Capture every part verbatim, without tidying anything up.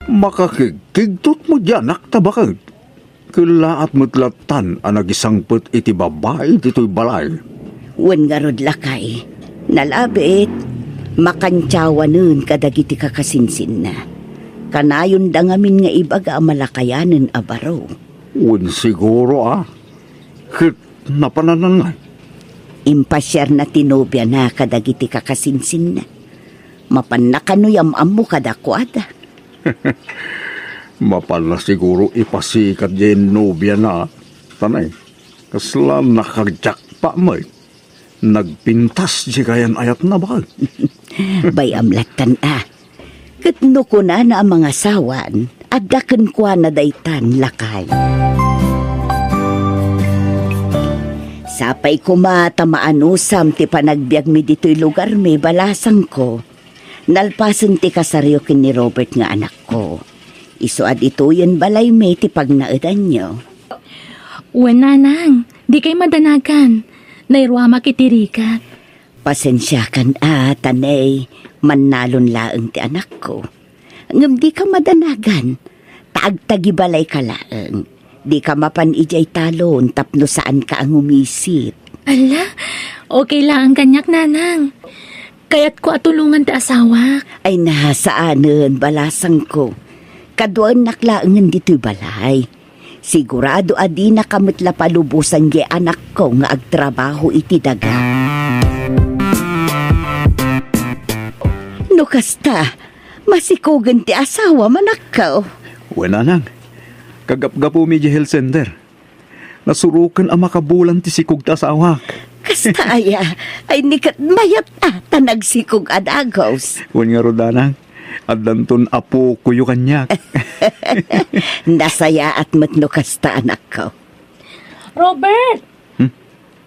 Makakigkigtot met diay anakta baket. Kellaat met lattan a nagisangpet iti babai ditoy balay. Wen ngarud, lakay, nalabit, makantiawanen kadagiti kakasinsinna. Kanayonda ngamin nga ibaga a malakayanen a baro. Wen siguro, a. Ket napananan ngay? Impasiarna ti nobiana kadagiti kakasinsinna. Mapanna kano yam-ammo kadakuada. Mapanna siguro ipasikat diay nobiana, tanay. Kasla nakajakpa met. Nagpintas diay kayan-ayatna, baket. Bay-am lattan a. Ket no kunana a mangasawan, adda kenkuana daytan, lakay. Sapay koma ta maanusam ti panagbiagmi ditoy lugarmi, balasangko. Nalpasen ti kasaryo ken ni Robert nga anakko. Isu a ditoyen balaymi ti pagnaedanyo. Wen, nanang, dikay madanagan. Nairuamak iti rigat. Pasensiakan a, tanay, mannalon laeng ti anakko. Ngem dika madanagan, ta agtagibalayka laeng. Dika mapan idiay talon tapno saanka a ngumisit. Ala, okay laeng kaniak, nanang. Kayatko a tulongan ti asawak. Ay, na, saanen, balasangko. Kaduaennak laengen ditoy balay. Sigurado a dinaka met la palubosan diay anakko nga agtrabaho iti daga. No kasta, masikogen ti asawam, anakko. Wen, nanang, kagapgapumi idiay health center. Nasuroken a makabulan ti sikog ti asawak. Kasta aya, ay, ni ket mayat a ta nagsikog a dagus. Wen ngarud, nanang, addanton apokoyo kaniak. Nasayaat met no kasta, anakko. Robert! Hmm?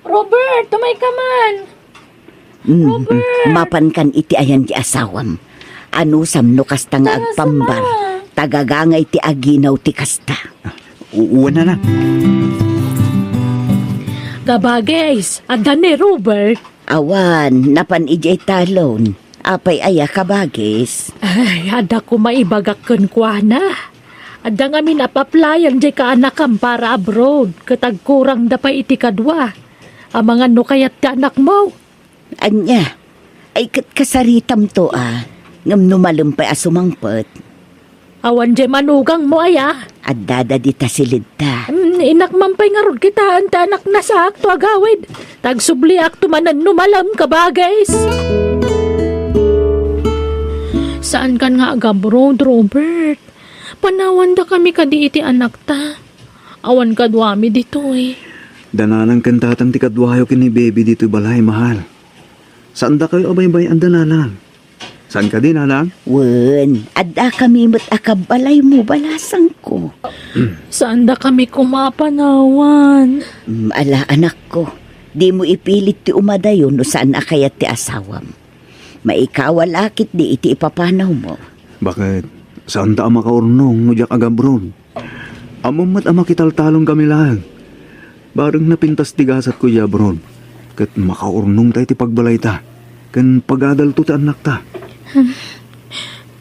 Robert, tumayka man! Mm, Robert! Mapankan iti ayan ti asawam. Anusam no kasta nga agpambar, ta gagangay ti aginaw ti kasta. U-, uwan na na. Kabagis, adda ni Robert. Awan, napan idiay talon. Apay aya, kabagis? Ay, adda koma ibagak kenkuana. Adda ngamin a pa-applyan diay kaanakam para abroad, ket agkurangda pay iti kadua. Amangan no kayat ti anakmo. Ania? Ay, ket kasaritamto a, ngem no malem pay a sumangpet. Awan diay manugangmo aya? Addada dita silidta. Mm, innak man pay ngarud kitaen ti anakna saakto agawid. Ta agsubliakto manen no malem, kabagis. Saankan nga agabroad, Robert. Panawandakami kadi iti anakta. Awan kaduami ditoy. Da nanang ken tatang ti kaduayo ken ni baby ditoy balay, mahal. Saandakayo a baybay-an da nanang. Saan kadi, nanang? Wen, addakami met a kabbalaymo, balasangko. Saandakami koma a panawan. Mm, ala, anakko, dimo ipilit ti umadayo no saan a kayat ti asawam. Maikawal a ketdi iti ipapanawmo. Baket, saanta a makaurnong no diak agabroad? Ammom met a makitaltalongkami laeng. Bareng napintas ti gasatko idiay abroad, ket makaurnongta iti pagbalayta, ken pagadalto ti annakta.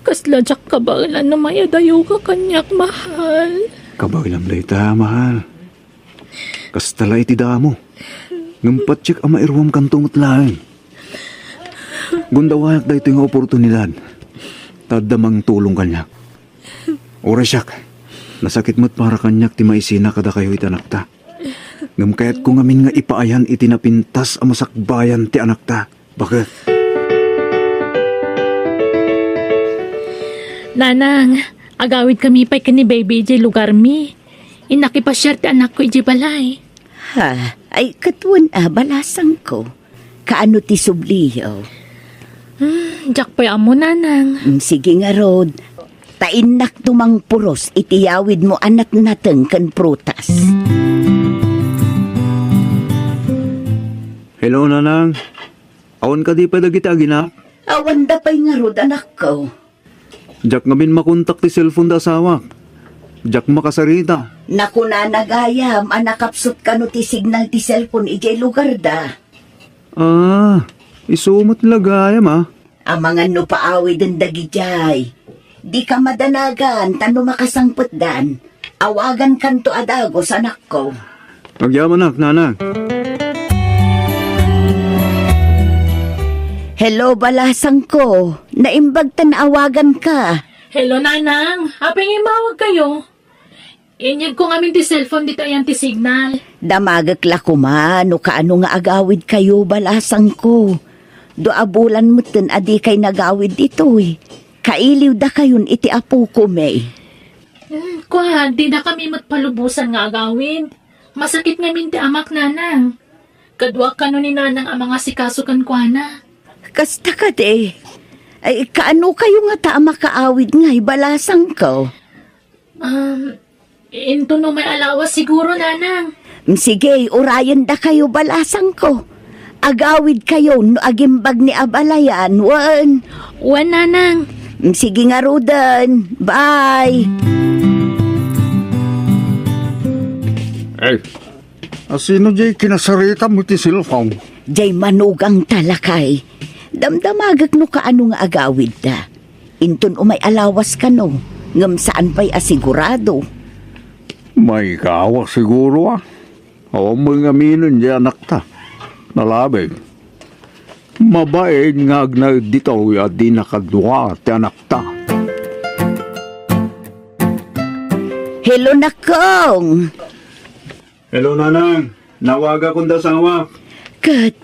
Kasla diak kabaelan no mayadayoka kaniak, mahal. Kabaelam dayta, mahal. Kasta la iti damo. Ngem patiek a mairuamkanto met laeng. Gundawayak daytoy nga oportunidad, ta adda mangtulong kaniak. Uray siak, nasakit met para kaniak ti maisina kadakayo iti anakta. Ngem kayatko ngamin nga ipaayan iti napintas a masakbayan ti anakta. Baket. Nanang, agawidkami pay ken ni baby idiay lugarmi. Innak ipasiar ti anakko idiay balay. Ha? Ay, ket wen a, balasangko. Kaano ti subliyo? Hmm, diak pay ammo, nanang. Mm, sige ngarud. Ta innakto mangpuros iti yawidmo a natnateng ken prutas. Hello, nanang. Awan kadi pay dagiti aginak? Awanda pay ngarud, anakko. Diak ngamin makontak ti cellphone da asawak. Diak makasarita. Nakunana gayam a nakapsut kano ti signal ti cellphone idiay lugarda. Ah, isu met la gayam, a. Amangan no paawiden dagidiay. Dika madanagan, ta no makasangpetdan, awagankanto a dagus, anakko. Agyamanak, nanang. Hello, balasangko. Naimbag ta naawaganka. Hello, nanang. Apay nga immawagkayo? Inyegko ngamin ti cellphone ditoy ayan ti signal. Damagek la koma no kaano nga agawidkayo, balasangko. Dua a bulan metten a dikay nagawid ditoy. Kailiwdakayon iti apoko, May. Hmm, kua, didakami met palubosan nga agawid. Masakit ngamin ti amak, nanang. Kaduak kano ni nanang a mangasikaso kenkuana. Kasta kadi. Ay, kaano kayo ngata a makaawid ngay, balasangko? Um, inton umay a lawas siguro, nanang. Mm, sige, urayendakayo, balasangko. Agawidkayo no agimbag ni abalayan, wen. Wen, nanang. Mm, sige ngaruden. Bye. Eh, asino jay kinasaritam iti cellphone? Jay manugangta, lakay. Damdamagek no kaano nga agawidda. Inton umay a lawas kano, ngem saan pay a sigurado. Maikawa siguro, a. Awan met ngaminen ti anakta. Nalabig. Mabain nga agnaed ditoy a di nakadua ti anakta. Hello, nakong! Hello, nanang. Nawagakon da asawak. Ket,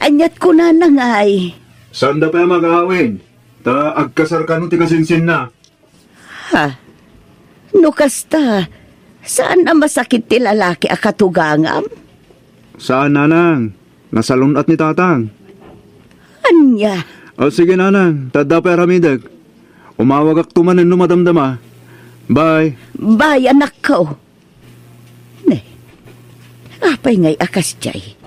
aniat kunana ngay? Saanda pay a makaawid, ta agkasar kano ti kasinsinna. Ha? No kasta, saan a masakit ti lalaki a katugangam? Saan, nanang. Nasalun-at ni tatang. Ania? O, sige, nanang. Ta adda pay aramidek. Umawagakto manen no madamdama. Bye. Bye, anakko. Ne, apay ngay a kasdiay?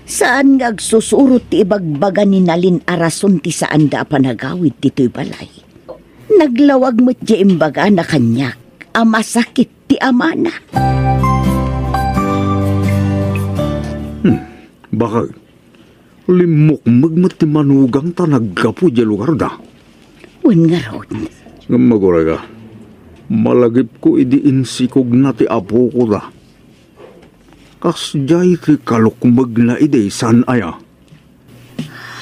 Saan nga agsusurot ti ibagbaga ni Nalin a rason ti saanda a panagawid ditoy balay? Naglawag met diay imbagana kaniak a masakit ti amana. Hmm, bakit? Limmukmeg met ti manugangta naggapu idiay lugarda. Wen ngarud. Ngem agurayka, malagipko idi insikogna ti apokota. Kasdiay ti kalukmegna idi, saan aya?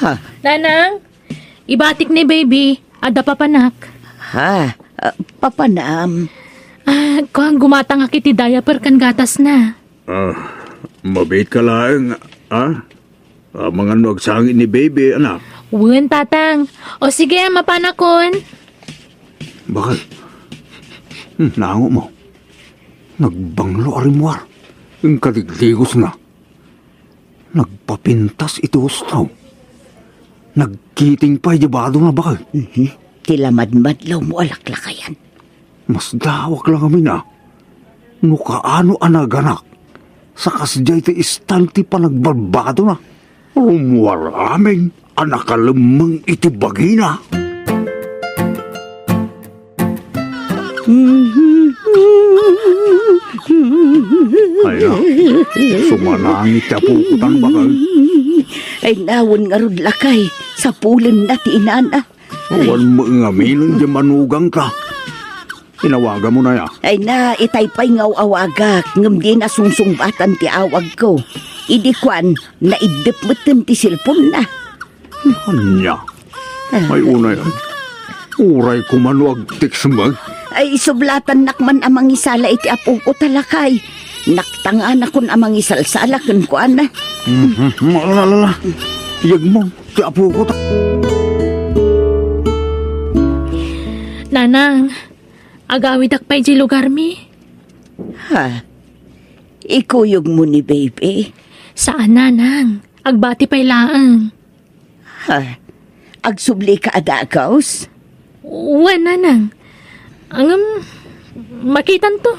Ha? Nanang, ibatik ni baby, adda papanak. Ha? Ah, papanam? Ah, kuan, gumatangak iti diaper ken gatasna. Ah, mabiitka laeng, ah? Amangan no agsangit ni baby, anak. Wen, tatang. O sige, mapanakon. Bakit? Hmm, naango mo. Nagbanglo a rimmuar. Inka digdigosna. Nagpapintas iti husto. Nagkiting pay di badona, bakit? Mhm. Ti lamadmadlaw mo a laklakayan. Masdawak la ngamin a no kaano a naganak sa kasdiay ti istan ti panagbarbadona. Rummuar amin a nakalemmeng iti bagina. Ay na, sumanangit ti apokotan, bakal. Ay na, wen ngarud lakay, sapulenna ti inana. Awan met ngaminen diay manugangta. Inawagam unay a. Ay na, itay pay nga aw-awagak, ngem dina sungsungbatan ti awagko. Idi kuan, naiddep metten ti cellphone-na. Ania? Ay, unay, ay. Uray koma no agtext met. Ay, sublatannak man a mangisala iti apoko ta lakay. Naktanganakon a mangisalsala kenkuana. Mhm. Ala, ala, ala. Iyegmo ti apoko ta. Nanang, agawidak pay di lugarmi? Ha? Ikuyogmo ni baby? Saan, nanang. Agbati pay laeng. Ha? Agsubli ka a dagus? Wen, nanang. Ngem, makitanto.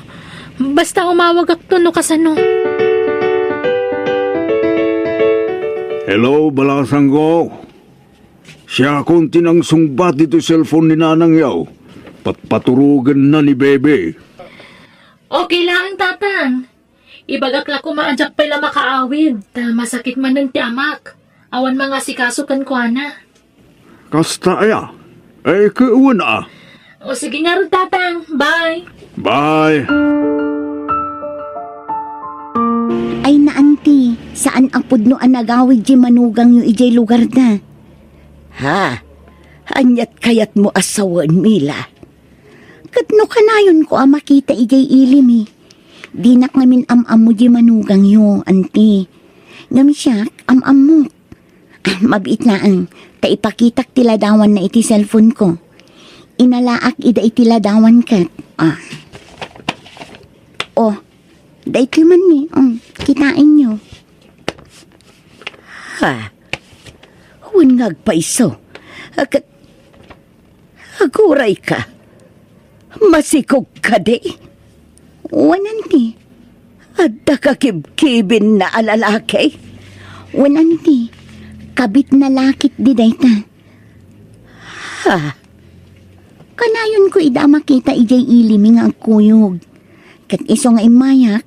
Basta umawagakto no kasano. Hello, balasangko. Siakon ti nangsungbat ditoy cellphone ni nanangyo. Patpaturogenna ni Bebe. Okay lang, Tatang. Ibagak la koma a diak pay la makaawid, ta masakit manen ti amak. Awan mangasikaso kenkuana. Kasta aya? Ay, ket wen a. O, sige ngarud, Tatang. Bye. Bye. Ay, naanti, saan a pudno a nagawid diay manugangyo idiay lugarda. Ha? Aniat kayatmo a sawen, Mila? Ket no kanayonko a makita idiay ili mi, dinak ngamin am-ammo diay manugangyo, anti. Ngem siak, am-ammok. Ah, mabiit laeng, ta ipakitak ti ladawanna iti cellphone ko. Inalaak ida iti ladawan ket, ah. Oh, daytoy man ni, um, kitaenyo. Ha? Wen nga agpayso. Ket, agurayka. Masikog kadi? Wen anti. Adda kakibkibinna a lalaki? Wen anti. Kabitna la ketdi dayta. Ha? Kanayonko ida a makita idiay ili mi nga agkuyog. Ket isu nga immayak,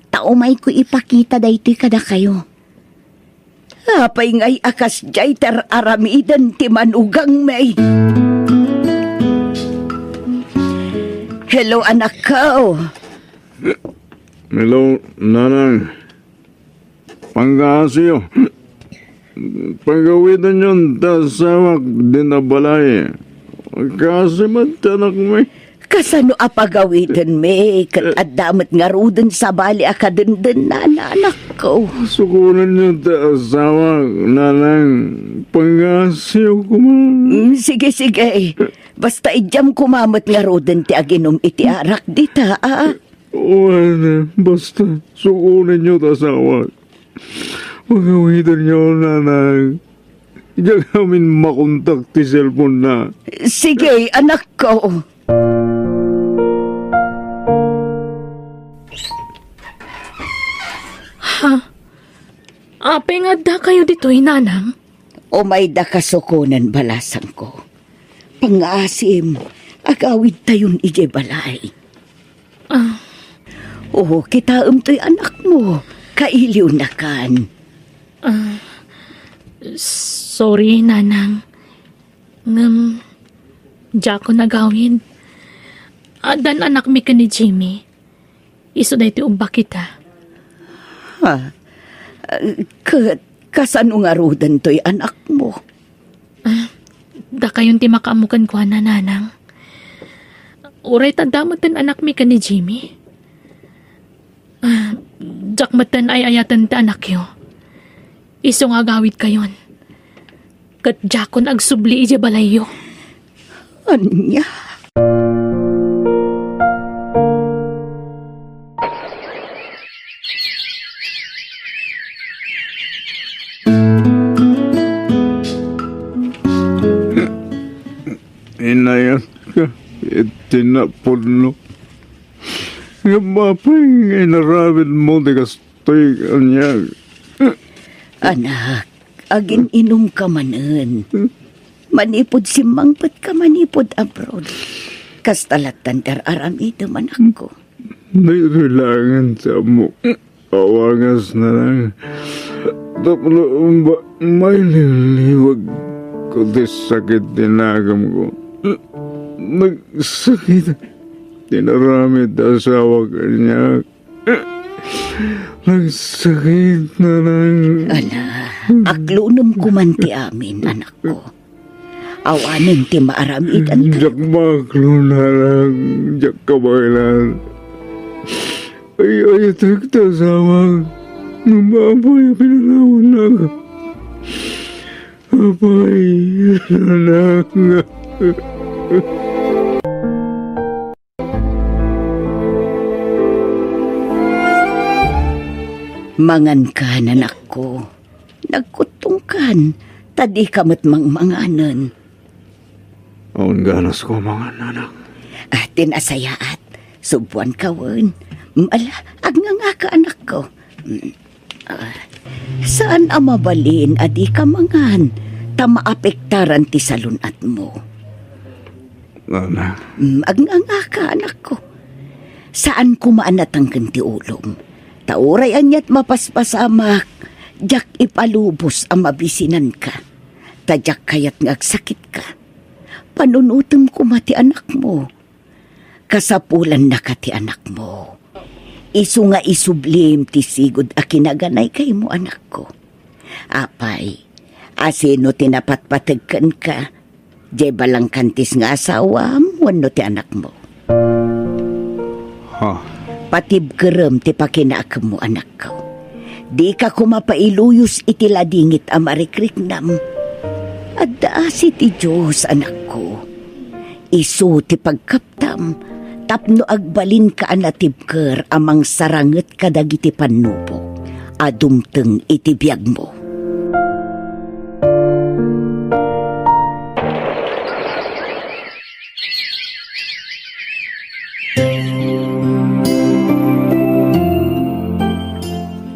ta umayko ipakita daytoy kadakayo. Apay ngay a kasdiay ti ar-aramiden ti manugangmi? Hello, anakko. Hello, nanang. Panggaasiyo. Pagawidanyon ti asawak dita balay. Kaasi met ti anakmi. Kasano a pagawidenmi ket adda met ngaruden sabali a kadendennana, anakko? Sukonenyo ti asawak, nanang. Panggaasiyo koma. Mm, sige, sige. Basta idiam koma met ngaruden ti aginum iti arak dita, a? Wen, basta, sukonenyo ti asawak. Pagawidenyo, nanang. Diak amin makontak ti cellphone-na. Sige, anakko. Ha? Apay nga addakayo ditoy, nanang? Umayda kasukonen, balasangko. Pangngaasim, agawidtayon idiay balay. Ah. O, kitaem toy anakmo. Kailiwnakan. Ah, sorry, nanang. Ngem, diakon agawid. Addan anakmi ken ni Jimmy. Isu daytoy ubbakita. Ha? Ket kasano ngaruden toy anakmo? Ah, dakayon ti makaammo kenkuana, nanang. Uray ta adda metten anakmi ken ni Jimmy. Ah, diak metten ay-ayaten ti anakyo. Isu nga agawidkayon. Ket diakon agsubli idiay balayyo. Ania? Inayatka iti napudno. Ngem apay nga inaramidmo ti kas- Toy kaniak. Anak, agin-inumka manen. Manipud simmangpetka manipud abroad. Kasta lattan ti ar-aramidem, anakko. Daytoy laengen ti ammok. Awangasna lang. Tapno ba, mailiwliwag ko ti sakit ti nagamko. Nagsakit ti inaramid ti asawak kaniak. Nagsakit, nanang. Ala, aklonem koman ti amin, anakko. Awanen ti maaramidantayo. Diak maaklo, nanang. Diak kabaelan. Ay-ayatek ti asawak. Ngem apay a pinanawannak? Apay, nanang. Mangankan, anakko. Nagkuttongkan, ta dika met mangmanganen. Awan ganasko a mangan, anak. Ah, ti nasayaat. Subbuanka wen. Mm, ala, agngangaka, anakko. Mm. Ah, saan a mabalin a dika mangan, ta maapektaran ti salun-atmo. Nanang. Mm, agngangaka, anakko. Saan koma a natangken ti ulom. Ta uray aniat mapaspasamak, diak ipalubos a mabisinanka. Ta diak kayat nga agsakitka. Panunotem koma ti anakmo. Kasapulannaka ti anakmo. Isu nga isublim ti sigud a kinaganay kaymo, anakko. Apay, asino ti napatpateg kenka? Diay balangkantis nga asawam wenno ti anakmo? Ha? Patibkerem ti pakinaakemmo, anakko. Dika koma pailuyos iti ladingit a marikriknam. Adda asi ti Dios, anakko. Isu ti pagkaptam tapno agbalinka a natibker a mangsaranget kadagiti pannubok a dumteng iti biagmo.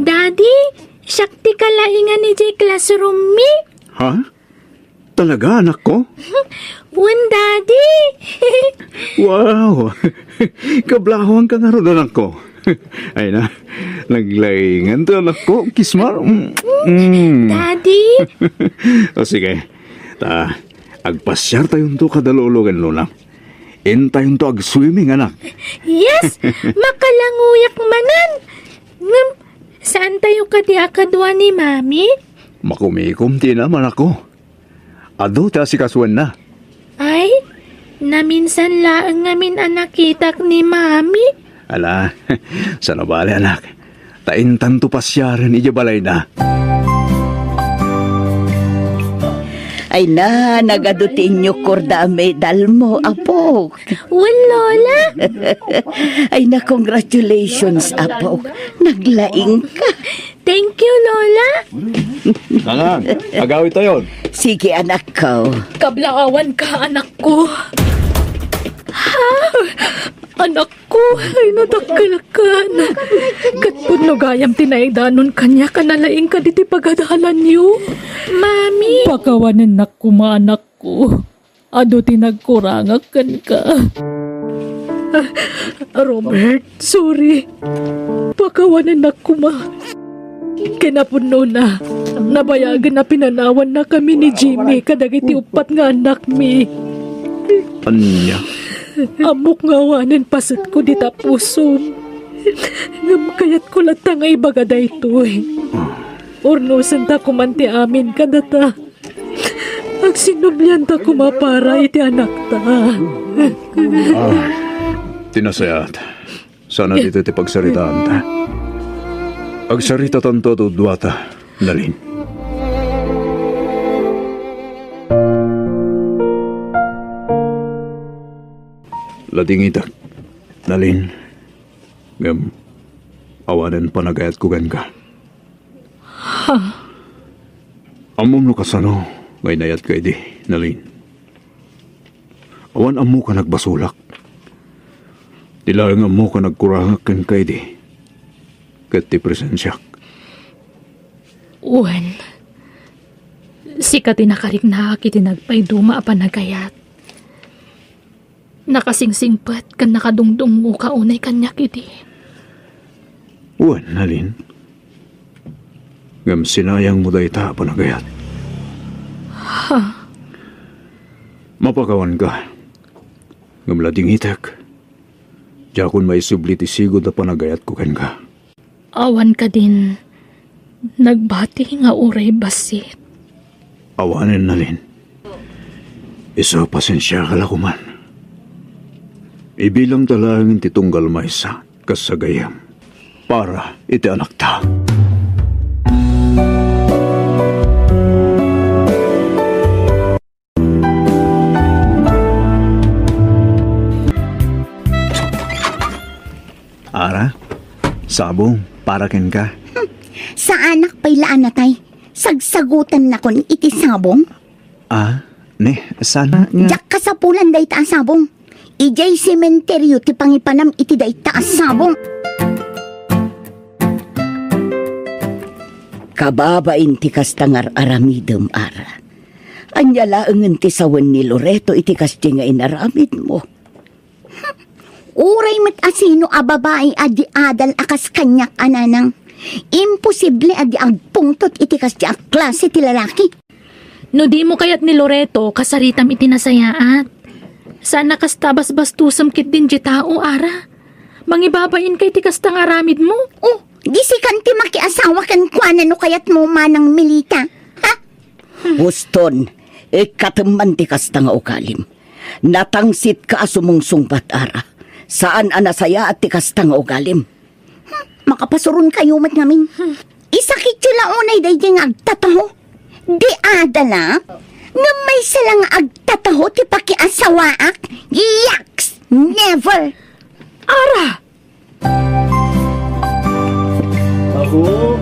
Daddy, siak ti kalaingan idiay classroom mi. Ha? Talaga, anakko? Wen, Daddy. Wow! Kablawanka ngarud, anakko. Ay na, naglaingan to, anakko. Kismar. Mm. Mm. Daddy. O sige. Ta, agpasiartayonto kada lolo ken lola. Intayonto agswimming, anak. Yes! Makalanguyak manen! Ngem, saantayo kadi a kadua ni Mami? Makumikom ti inam, anakko. Adu ti asikasuenna. Ay, naminsan laeng ngamin a nakitak ni Mami. Ala, saan a bale, anak. Ta intanto pasiaren idiay balayna. Ay na, nagadu ti inyukkorda a medalmo, apok. Wen, Lola. Ay na, congratulations, apok. Naglaingka. Thank you, Lola. Nanang, agawidtayon. Sige, anakko. Kablawanka, anakko. Ha? Anakko, ay nadakkelkan. Ket pudno gayam ti naidanon kaniak a nalaingka ditoy pagadalanyo. Mami! Pakawanennak koma, anakko. Adu ti nagkurangak kenka. Ah, Robert, sorry. Pakawanennak koma. Kinapudnona, nabayagen a pinanawannakami ni Jimmy kadagiti uppat nga annakmi. Ania? Ammok nga awanen pasetko dita pusom. Ngem kayatko latta nga ibaga daytoy. Urnosenta koman ti amin kadata. Agsinublianta koma para iti anakta. Ah, ti nasayaat. Saan a ditoy ti pagsaritaanta. Agsaritatanto a duduata, Nalin. Ladingitek, Nalin. Ngem, awanen panagayatko kenka. Ha? Ammom no kasano nga inayatka idi, Nalin. Awan ammok a nagbasolak. Ti laeng ammok a nagkurangak kenka idi, ket ti presensiak. Wen, sika ti nakariknaak iti nagpayduma a panagayat. Nakasingsingpet ken nakadungdungngoka unay kaniak idi. Wen, Nalin. Ngem sinayangmo dayta a panagayat. Ha? Mapakawanka. Ngem ladingitek. Diakon maisubli ti sigud a panagayatko kenka. Awan kadin nagbati nga uray bassit? Awanen, Nalin. Isu pasensiaka la koman. Ibilangta laeng ti tunggal maysa kas gagayyem para iti anakta. Ara, sabong, para kenka. Hmm, saanak pay la a natay. Sagsagutennakon iti sabong. Ah, ne, sana nga. Diak kasapulan dayta a sabong. Idiay sementeryo ti pangipanam iti dayta a sabong. Kababain ti kasta nga ar-aramidem, Ara. Ania laengen ti sawen ni Loreto iti kasdi nga inaramidmo? Uray met asino a babai a di adal a kas kaniak a nanang. Imposible a di agpungtot iti kasdi a klase ti lalaki. No dimo kayat ni Loreto, kasaritam iti nasayaat. Saan a kasta a basbastusem ketdin diay tao, Ara. Mangibabain ka iti kasta nga aramidmo. Oh, di sikan ti makiasawa kenkuana no kayatmo, Manang Melita. Ha? Huston, ikkatem man ti kasta nga ugalim. Natangsitka a sumungsungbat, Ara. Saan a nasayaat ti kasta nga ugalim. Hmm, makapasuronkayo met ngamin. Isakityo la unay daydiay nga agtataho. Di adala, ngem maysa la nga agtataho ti pakiasawaak. Yaks! Never! Ara! Aho!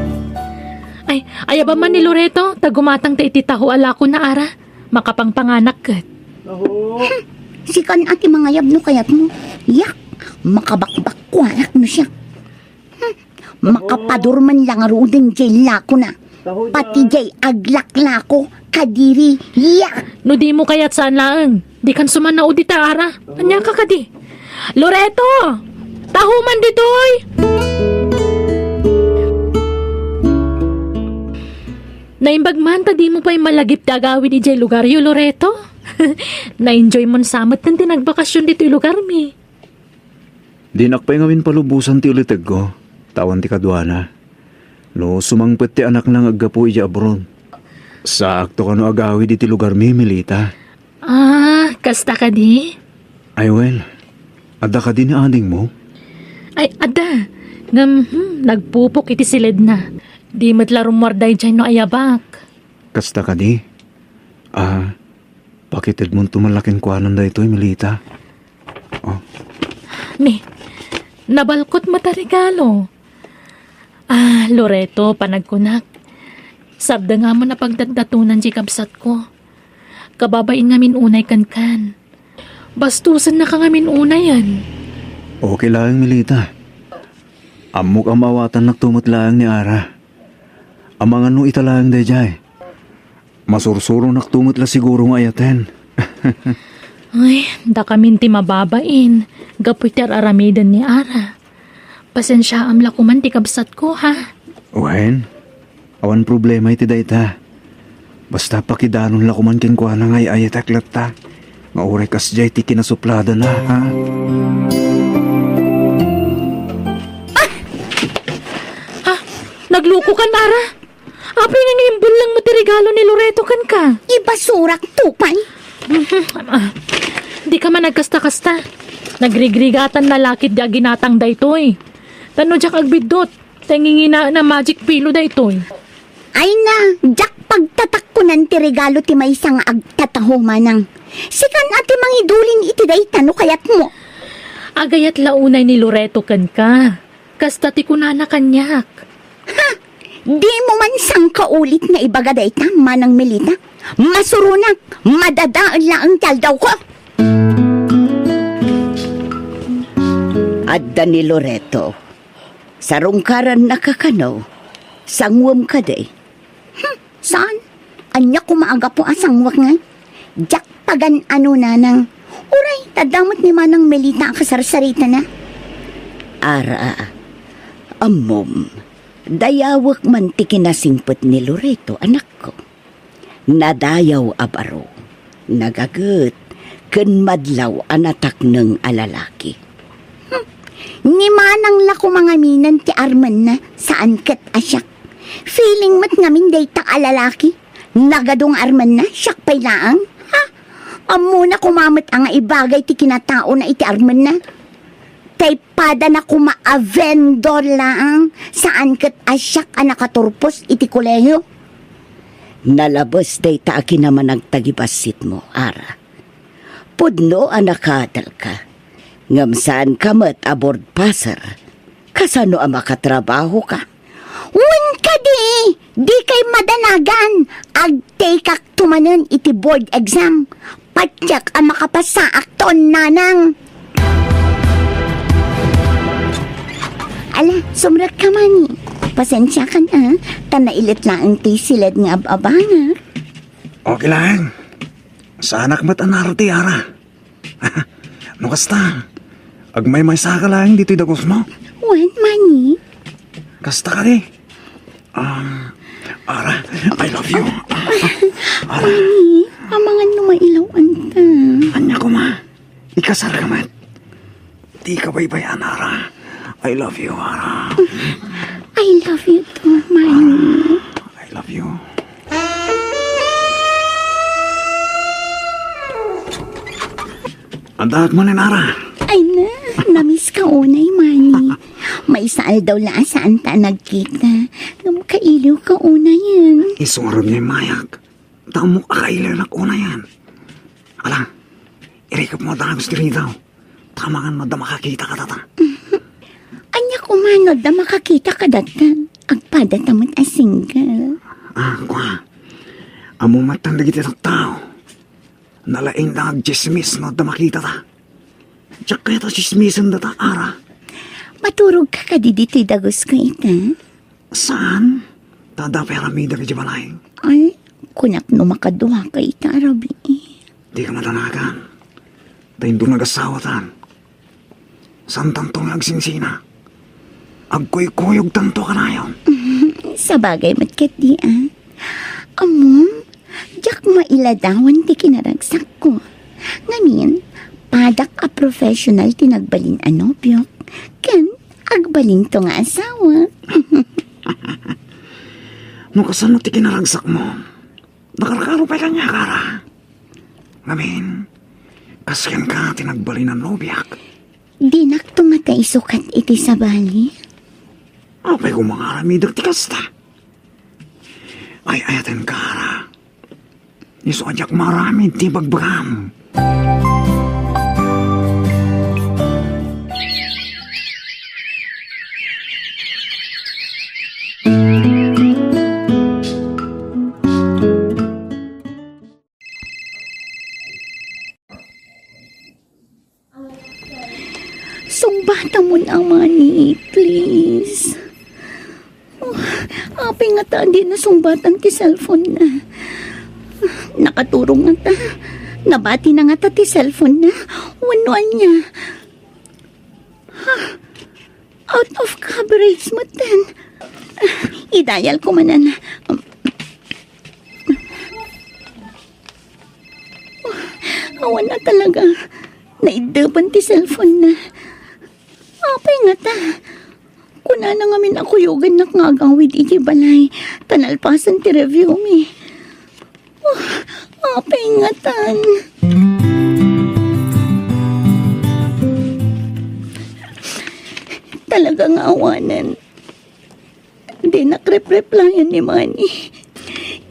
Ay, ayaba man ni Loreto, ta gumatangta iti taho a lakona, Ara. Makapangpanganak ket. Aho! Sikan a ti mangayab no kayatmo. Yak, makabakbakkuanak no siak. Hmm, makapadur man la ngaruden diay lakona. Pati diay aglaklako, kadiri, yak! No dimo kayat, saan laeng. Dikan sumannao dita, Ara. Ania ka kadi? Loreto! Taho man ditoy! Naimbag man ta dimo pay malagip ti agawid idiay lugaryo, Loreto. Na-enjoy mon sa met ti nagbakasyon ditoy lugarmi. Dinak pay ngamin palubosan ti ulitegko, ta awan ti kaduana. No sumangpet ti anakna nga aggapu idiay abroad. Saakto kano agawid iti lugarmi, Melita. Ah, kasta kadi? Ay, wen, adda kadi ni adingmo? Ay, adda. Ngem, hmm, nagpupok iti siledna. Di met la rummuar daydiay no ayabak. Kasta kadi? Ah, pakitedmonto man la kenkuana daytoy, Melita. Oh. Ni, nabalkot met a regalo. Ah, Loreto, panagkunak. Sardengam a pagdatdatonan diay kabsatko. Kababain ngamin unay kenkan. Bastosennaka ngamin unayen. Okay laeng, Melita. Ammok a maawatannakto met laeng ni Ara. Amangan no ita laeng daydiay. Masursuronakto met la siguro nga ayaten. Ay, dakamin ti mababain gapu iti ar-aramiden ni Ara. Pasensiaam la koman ti kabsatko, ha? Wen, awan problema iti dayta. Basta pakidanon la koman kenkuana nga ay-ayatek latta. Nga uray kasdiay ti kinasupladana, ha? Ah! Ah, naglukokan, Ara? Apay nga imbellengmo ti regalo ni Loreto kenka? Ibasurak to pay. Mhm, ah, di ka man nagkasta-kasta. Nagrigrigatanna la ketdi a ginatang daytoy. Ta no diak agbiddut, ta nginginaen a magic pillow daytoy. Ay na, diak pagtatakkonan ti regalo ti maysa nga agtataho, manang. Sikan a ti mangidulin iti dayta no kayatmo. Agayat la unay ni Loreto kenka. Kasta ti kunana kaniak. Ha! Dimo man sangkaulit nga ibaga dayta, Manang Melita. Masuronak, madadael laeng ti aldawko. Adda ni Loreto. Sarungkarannaka kano? Sanguem kadi? Hmm, saan? Ania koma a gapu a sanguek ngay? Diak pagan-ano, nanang. Uray, ta adda met ni Manang Melita a kasarsaritana. Ara, ammom, dayawek man ti kinasingpet ni Loreto, anakko. Nadayaw a baro, nagaget, ken madlaw a natakneng a lalaki. Hmm. Ni manang la koma ngamin ti armenna, saan ket a siak. Feeling met ngamin dayta a lalaki. Nagadu nga armenna, siak pay laeng. Ha? Ammona koma met a nga ibagay ti kinataona iti armenna. Tay padana koma a vendor laeng, saan ket a siak a nakaturpos iti kolehiyo. Nalabes dayta a kinamanagtagibassitmo, Ara. Pudno a nakadalka, ngem saanka met a board passer. Kasano a makatrabahoka? Wen kadi, dikay madanagan, agtekakto manen iti board exam. Patiek a makapasaakton, nanang. Ala, sumrekka, Mani. Pasensiakan, a, ta nailet laeng ti siled nga ab-abangak. Okay laeng. Saanak met a narati, Ara. No kasta, agmaymaysaka laeng ditoy dagus mo? Wen, Mani. Kasta kadi. Um, Ara, I love you. Ara. Mani, amangan no mailaw-anta. Ania koma? Ikasarka met. Dika baybay-an, Ara. I love you, Ara. I love you too, Manny. I love you. Addaak manen, Ara. Ay na, namiss ka unay, Manny. Maysa aldaw la a saan ta nagkita. Ngem kailiw ka unayen. Isu ngarud nga immayak. Ta ammok a kailiwnak unayen. Ala, irikepmo a dagus ditoy daw. Ta amangan no adda makakita kadata. Ania koma no adda makakita kadata? Agpadata met a single. Ah, kua. Ammom met dagiti tattao. Nalaingda nga agtsismis no adda makitata. Diak kayat a tsismisendata, Ara. Maturogka kadi ditoy dagusko ita? Saan? Ta adda pay aramidek idiay balay. Ay, kunak no makaduaka ita a rabii. Dika madanagan. Ta inton agasawatan, saantanto nga agsinsina. Agkuykuyogtanto kanayon. Sabagay met ketdi, a. Ammom, diak mailadawan ti kinaragsakko. Ngamin, padak a professional ti nagbalin a nobiok, ken agbalinto nga asawa. No kasano ti kinaragsakmo, nakarkaro pay kaniak, Ara. Ngamin, kas kenka ti nagbalin a nobiak. Dinakto ngata isukat iti sabali? Apay koma nga aramidek ti kasta? Ay-ayatenka, Ara. Isu a diak maaramid ti ibagbagam. Sungbatamon, Manny, please. Oh, apay ngata a dina sungbatan ti cellphone na? Nakaturong ngata. Nabati na ngata ti cellphone na. Wenno ania? Ha? Out of coverage metten. Idayal ko manen. Awan na talaga. Naiddepen ti cellphone na. Apay ngata? Kunana ngamin a kuyogannak nga agawid iti balay, ta nalpasen ti review mi. Oh, apay ngatan? Talaga nga awanen. Dinak rep-replyan ni Manny.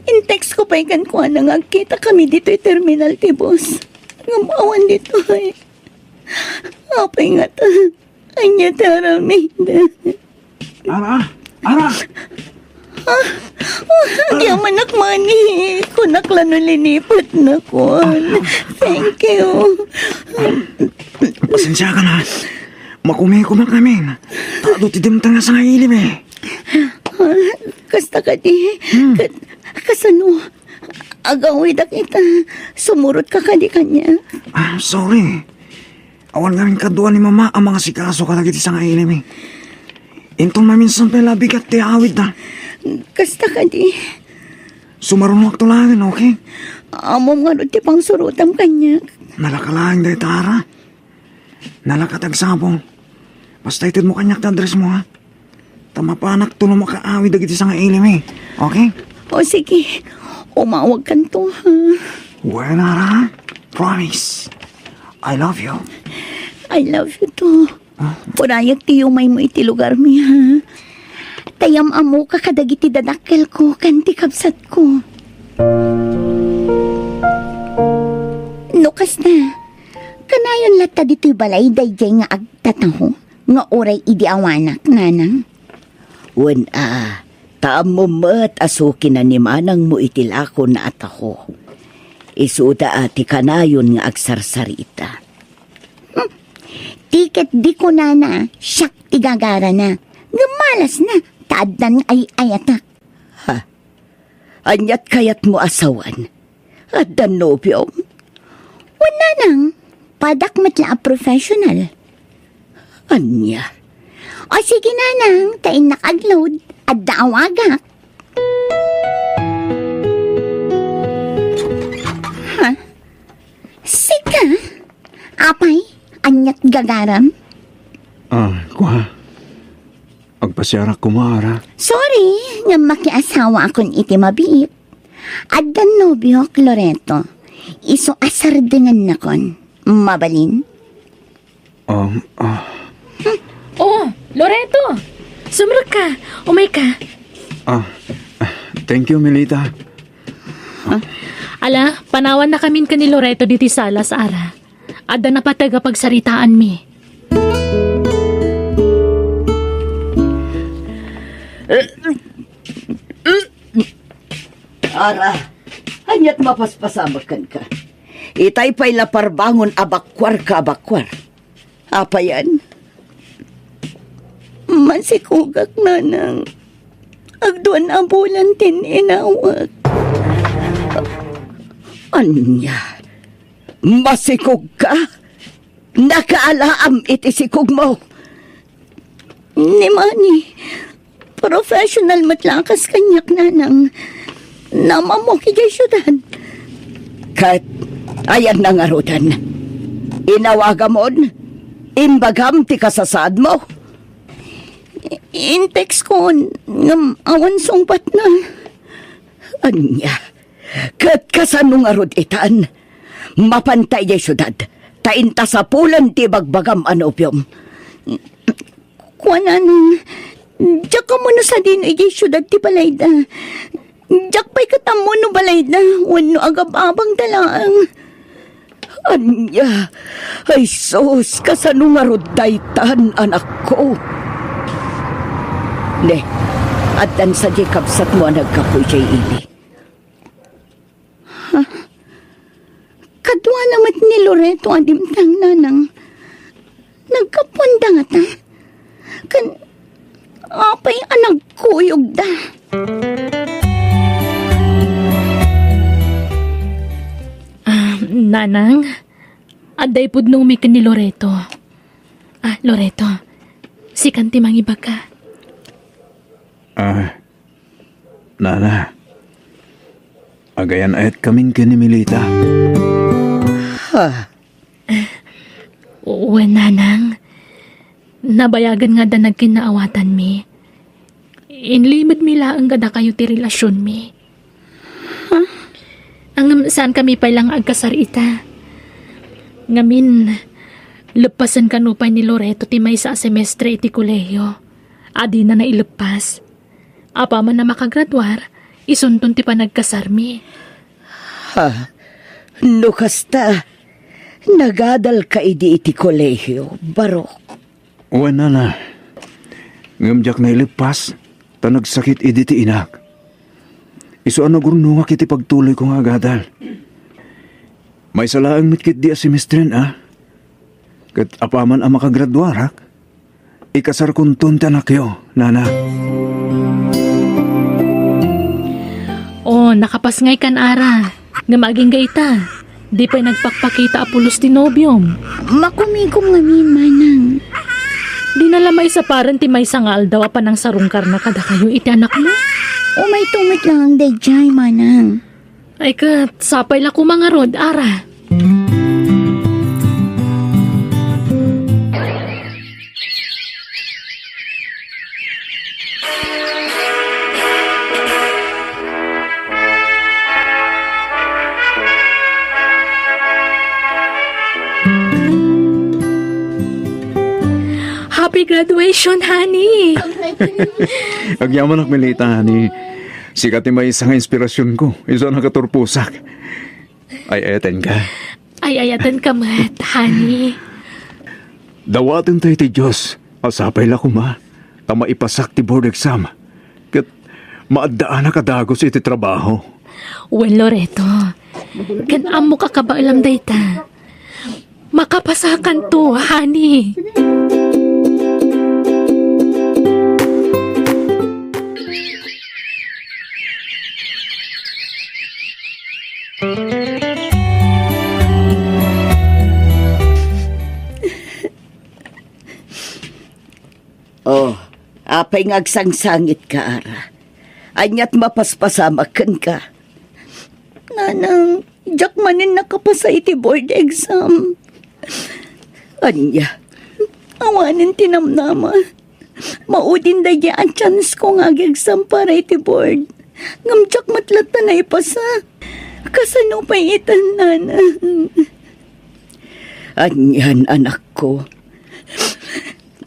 In-text ko pay kenkuana nga agkitakami ditoy terminal ti bus. Ngem awan ditoy. Apay ngata? Ania ti aramid? Ara! Ara! Ah, ah, di amanak, Manny. Kunak la no linipatnakon. Thank you. Pasensiakan, ha. Makumikumak amin. Ta adu ti dimteng a sangailimi. Ah, kasta kadi? Hmm. Ka-, kasano? Agawidak ita. Sumurotka kadi kaniak? Ah, sorry. Awan ngamin kadua ni Mama a mangasikaso kadagiti sangailimi. Inton maminsan pay la bigat ti awidda. Kasta kadi? Sumarunoakto laengen, okay? Ammom ngarud ti pangsurotam kaniak. Nalaka laeng dayta, Ara. Nalaka ti agsapul. Basta itedmo kaniak ti addressmo, ha? Ta mapanakto no makaawid dagiti sangailimi. Okay? O, sige. Umawagkanto, ha? Wen, Ara. Promise. I love you. I love you too. Ah? Urayak ti yumaymo iti lugarmi, ha? Ta yam-ammoka kadagiti dadakkelko ken ti kabsatko. No kasta, kanayon latta ditoy balay daydiay nga agtataho nga uray idi awanak, Nanang? Wen a, ta ammom met a sukinan ni manangmo iti lakona a taho. Isuda a ti kanayon nga agsarsarita. Hmm. Ti ket di kunana, siak ti gagarana. Ngem malasna, ta addan ay-ayatak. Ha? Ania't kayatmo a sawen? Adda nobiom? Wen, Nanang, padak met la a professional. Ania? O sige, Nanang, ta innak agload, adda awagak. Ha? Sika? Apay, gagaram? Ah, kua. Agpasiarak koma, Ara. Sorry, ngem makiasawaakon iti mabiit. Addan nobiok, Loreto. Isu a sardengannakon. Mabalin? Um, ah. Oh, Loreto! Sumrekka! Umayka! Ah, thank you, Melita. Ala, panawannakamin ken ni Loreto ditoy sala, Ara. Adda napateg a pagsaritaanmi. Ara, aniat mapaspasamak kenka? Itay pay la parbangon a bakuarka a bakuar. Apayan? Masikogak, nanang. Agduan a bulan ti inawak. Ania? Masikogka? Nakaalaam iti sikogmo? Ni Manny, professional met la a kas kaniak, nanang. Naam-ammok idiay siudad. Ket ayanna ngaruden? Inawagamon? Imbagam ti kasasaadmo? I-, in-textkon, ngem awan sungbatna. Ania? Ket kasano ngarud itan? Mapanta idiay siudad, ta inta sapulen ti ibagbagam a nobiom. Kuanana, diak ammo no sadino idiay siudad ti balayda. Diak pay ket ammo no balayda wenno agab-abangda laeng. Ania? Ay sus, kasano ngarud daytan, anakko? Ne, addan sadiay kabsatmo a naggapu idiay ili. Ha? Kaduana met ni Loreto a dimteng, nanang. Naggapuanda ngata? Ken apay a nagkuyogda? Ah, nanang, adda ipudnomi ken ni Loreto. Ah, Loreto, sikan ti mangibaga. Ah, Nana, agayan-ayatkamin ken ni Melita. Ha? Wen, nanang. Nabayagen nga adda nagkinnaawatanmi. Inlimedmi laeng kadakayo ti relasionmi. Ha? Ngem saankami pay la nga agkasar ita. Ngamin, leppasen kano pay ni Loreto ti maysa a semestre iti kolehiyo a dina naileppas. Apaman a makagraduar, isunton ti panagkasarmi. Ha? No kasta, nagadalka idi iti kolehiyo, Barok? Wen, nana. Ngem diak naileppas, ta nagsakit idi ti inak. Isu a nagurnongak iti pagtuloyko nga agadal. Maysa laeng met ketdi a semestren, a. Ket apaman a makagraduarak, ikasarkonton ti anakyo, nana. O, nakapasngaykan, Ara. Ngem agingga ita, di pay nagpakpakita a pulos ti nobiom. Makumigom ngamin, manang. Dina la maisaparen ti maysa nga aldaw a panangsarungkarna kadakayo iti anakmo? Umayto met laeng daydiay, manang. Ay ket, sapay la koma ngarud, Ara. Happy graduation, honey! Agyamanak, Melita, honey. Sika ti maysa nga inspirasionko, isu a nakaturposak. Ay-ayatenka? Ay-ayatenka met, honey. Dawatentayo ti Dios a sapay la koma ta maipasak ti board exam ket maaddaanak a dagus iti trabaho. Wen, Loreto, ken ammok a kabaelam dayta. Makapasakanto, honey. Oh, apay nga agsangsangitka, Ara? Aniat mapaspasamak kenka? Nanang, diak manen nakapasa iti board exam. Ania, Awanen ti namnama. Maudin daydi a chance ko nga agiagsampara iti board. Ngem diak met latta naipasa. Kasano pay itan, nana? Anian, anakko.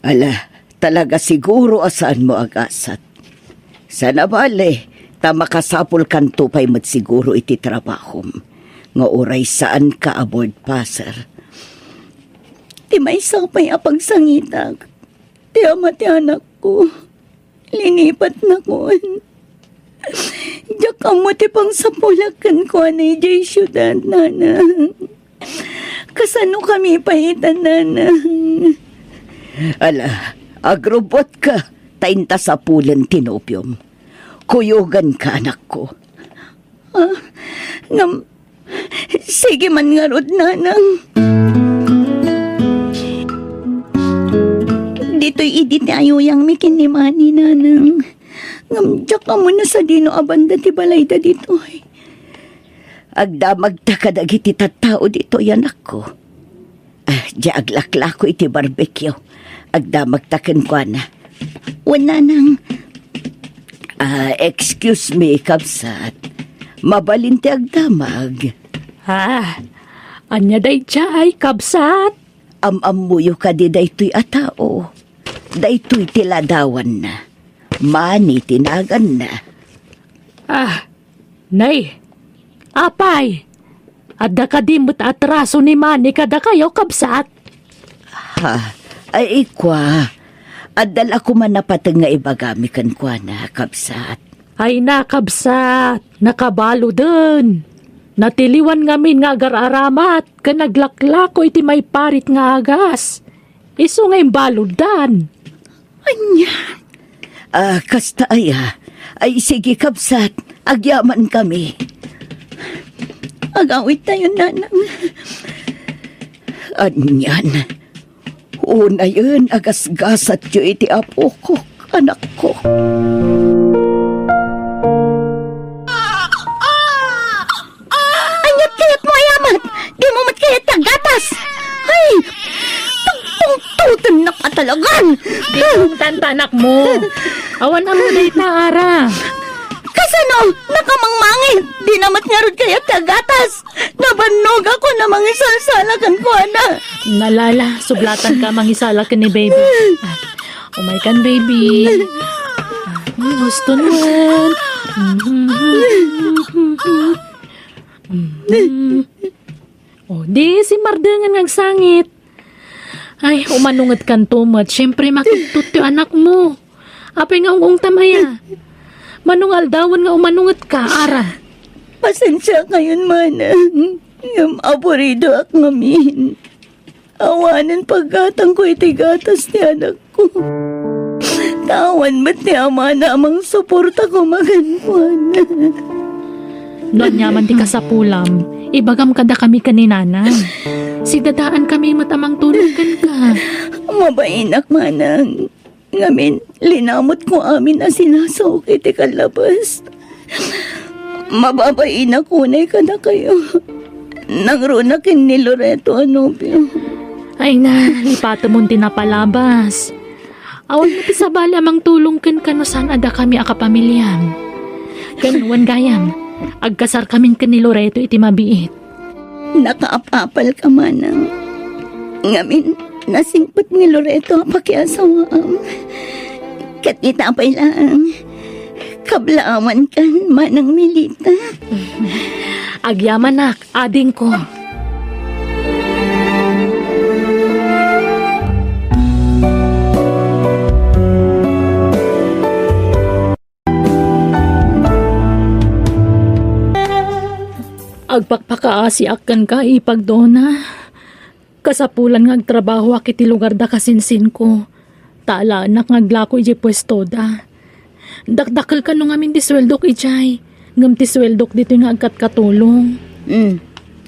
Ala, talaga siguro a saanmo a gasat. Sana bale, ta makasapulkanto pay met siguro iti trabahom, nga uray saanka a board passer. Ti maysa pay a pagsangitak, ti ama ti anakko, linipatnakon. Diak ammo ti pangsapulak kenkuana idiay siudad, nana. Kasano kami pay ita, nana? Ala, agrubbuatka, ta inta sapulen ti nobiom. Kuyoganka, anakko. Ah, ngem, sige man ngarud, nanang. Ditoy idi ti ayuyangmi ken ni Manny, nanang. Ngem diak ammo no sadino a banda ti balayda ditoy. Agdamagta kadagiti tattao ditoy, anakko. Ah, diay aglaklako iti barbecue. Agdamagta kenkuana. Wen, nanang. Ah, excuse me, kabsat. Mabalin ti agdamag. Ah, ania daydiay, kabsat? Am-ammoyo kadi daytoy a tao? Daytoy ti ladawanna. Manny ti naganna. Ah, nay, apay, adda kadi met atraso ni Manny kadakayo, kabsat? Ha? Ay, ikua, adda la koma napateg nga ibagami kenkuana, kabsat. Ay na, kabsat, nakabaluden. Natiliwan ngamin nga agar-aramat ken aglaklako iti maiparit nga agas. Isu nga imbaluddan. Ania? Ah, kasta aya. Ay, sige, kabsat. Agyamankami. Agawidtayon, nanang. Anian. Unayen a gasgasatyo iti apok, anakko. Aniat kayatmo, ay amat? Dimo met kayat ti aggatas? Ay, pagpungtotennak a talagan! Di mo tanta, anakmo. Awan ammo dayta, Ara. Kasano? Nakamangmangit. Dina met ngarud kayat ti aggatas. Nabannogakon a mangisalsala kenkuana. Ala, ala, sublatanka a mangisala ken ni baby. Ah, umaykan, baby. Ah, gusto naman. Mhm. O, di simmardengen nga agsangit. Ay, umanungetkanto met. Siyempre, makigtot ti anakmo. Apay nga ung-ungtam aya? Mano nga aldawen nga umanungetka, Ara? Pasensiakayon, manang. Ngem aburidoak ngamin. Awanen paggatangko iti gatas ti anakko. Ta awan met ti amana a mangsuporta koma kenkuana. No aniaman ti kasapulam, ibagam kadakami ken ni Nanang. Sidadaankami met a mangtulong kenka. Mabainak, manang. Ngamin, linamutko amin a sinasaok iti kallabas. Mababainak unay kadakayo. Nangruna ken ni Loreto a nobio. Ay na, lipatemon ti napalabas. Awan met ti sabali a mangtulong kenka no saan a dakami a kapamiliam. Ken wen gayam, agkasarkamin ken ni Loreto iti mabiit. Nakaap-apalka, manang. Ngamin, nasingpet ni Loreto a pakiasawaam. Ket ita pay laeng, kablaawankan, Manang Melita. Agyamanak, adingko. Agpakpakaasiak kenka, ipag Dona. Kasapulan nga agtrabahoak iti lugar da kasinsinko. Ta alaennak nga aglako idiay puestoda. Dakdakel kano ngamin ti sueldok idiay, ngem ti sueldok ditoy nga agkatkatulong. Mm.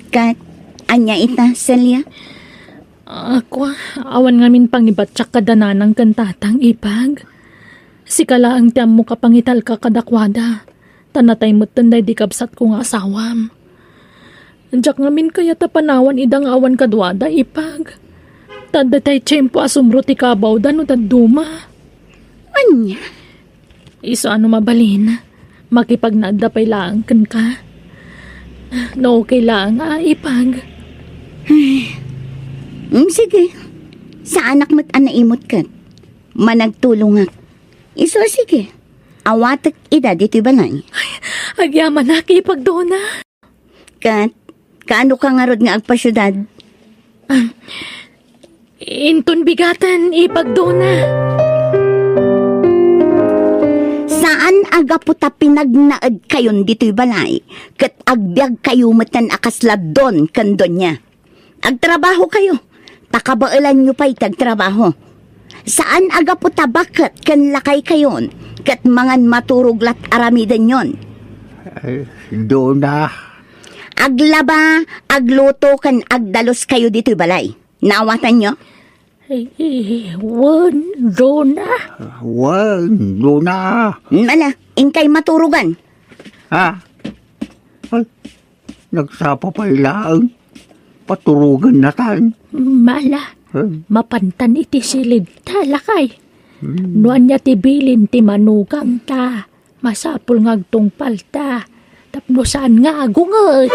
Ket, ania ita, Celia? Ako, awan ngamin pangibatiak kada nanang ken tatang, ipag. Sika laeng ti ammok a pangitalka kadakuada, ta natay metten daydi kabsatko nga asawam. Diak ngamin kayat a panawan ida nga awan kaduada, ipag. Tadda tay tiempo a sumro ti kabawda no dadduma. Ania? Isu a no mabalin, makipagnaedda pay laeng kenka. No okay laeng a ipag. Mm, sige. Saanak met a naimut ket managtulongak. Isu a sige. Awatek ida ditoy balay. Agyamanak, ipag Dona. Ket, kaano ka ngarud nga agpasiudad? Ah, inton bigaten, ipag Dona. Saan a gapu ta pinagnaedkayon ditoy balay, ket agbiagkayo metten a kasla don ken donia. Agtrabahokayo, ta kabaelanyo pay ti agtrabaho. Saan a gapu ta baket ken lakaykayon, ket mangan maturog lat aramidenyon. Ay, Dona. Aglaba, agluto, ken agdaluskayo ditoy balay. Naawatanyo? Eh, wen, Dona. Wen, Dona. Ala, inkay maturogan. Ha? Ay, nagsapa pay laeng. Paturogan natan. Mala, hmm, mapantan iti silid ta, lakay. Hmm. No ania ti bilin ti manugang ta, masapul nga agtungpal ta, tapno saan nga agunget.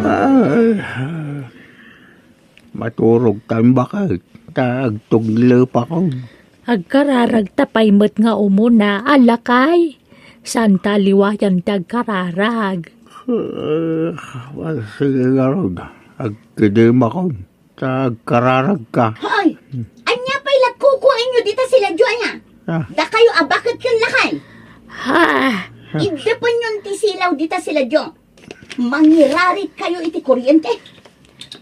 Ay, maturog tan baket, ta agtuglepakon. Agkararag ta pay met nga umuna, a lakay. Saan ta liwayan ti agkararag? Eh, sige ngarud, agkidemakon, ta agkararagka. Hoy! Ania pay lagkukuenyo dita siladio, aya? Ah. Dakayo a baket ken lakay? Ha? Iddepenyon ti silaw dita siladio. Mangirarit kayo iti kuryente.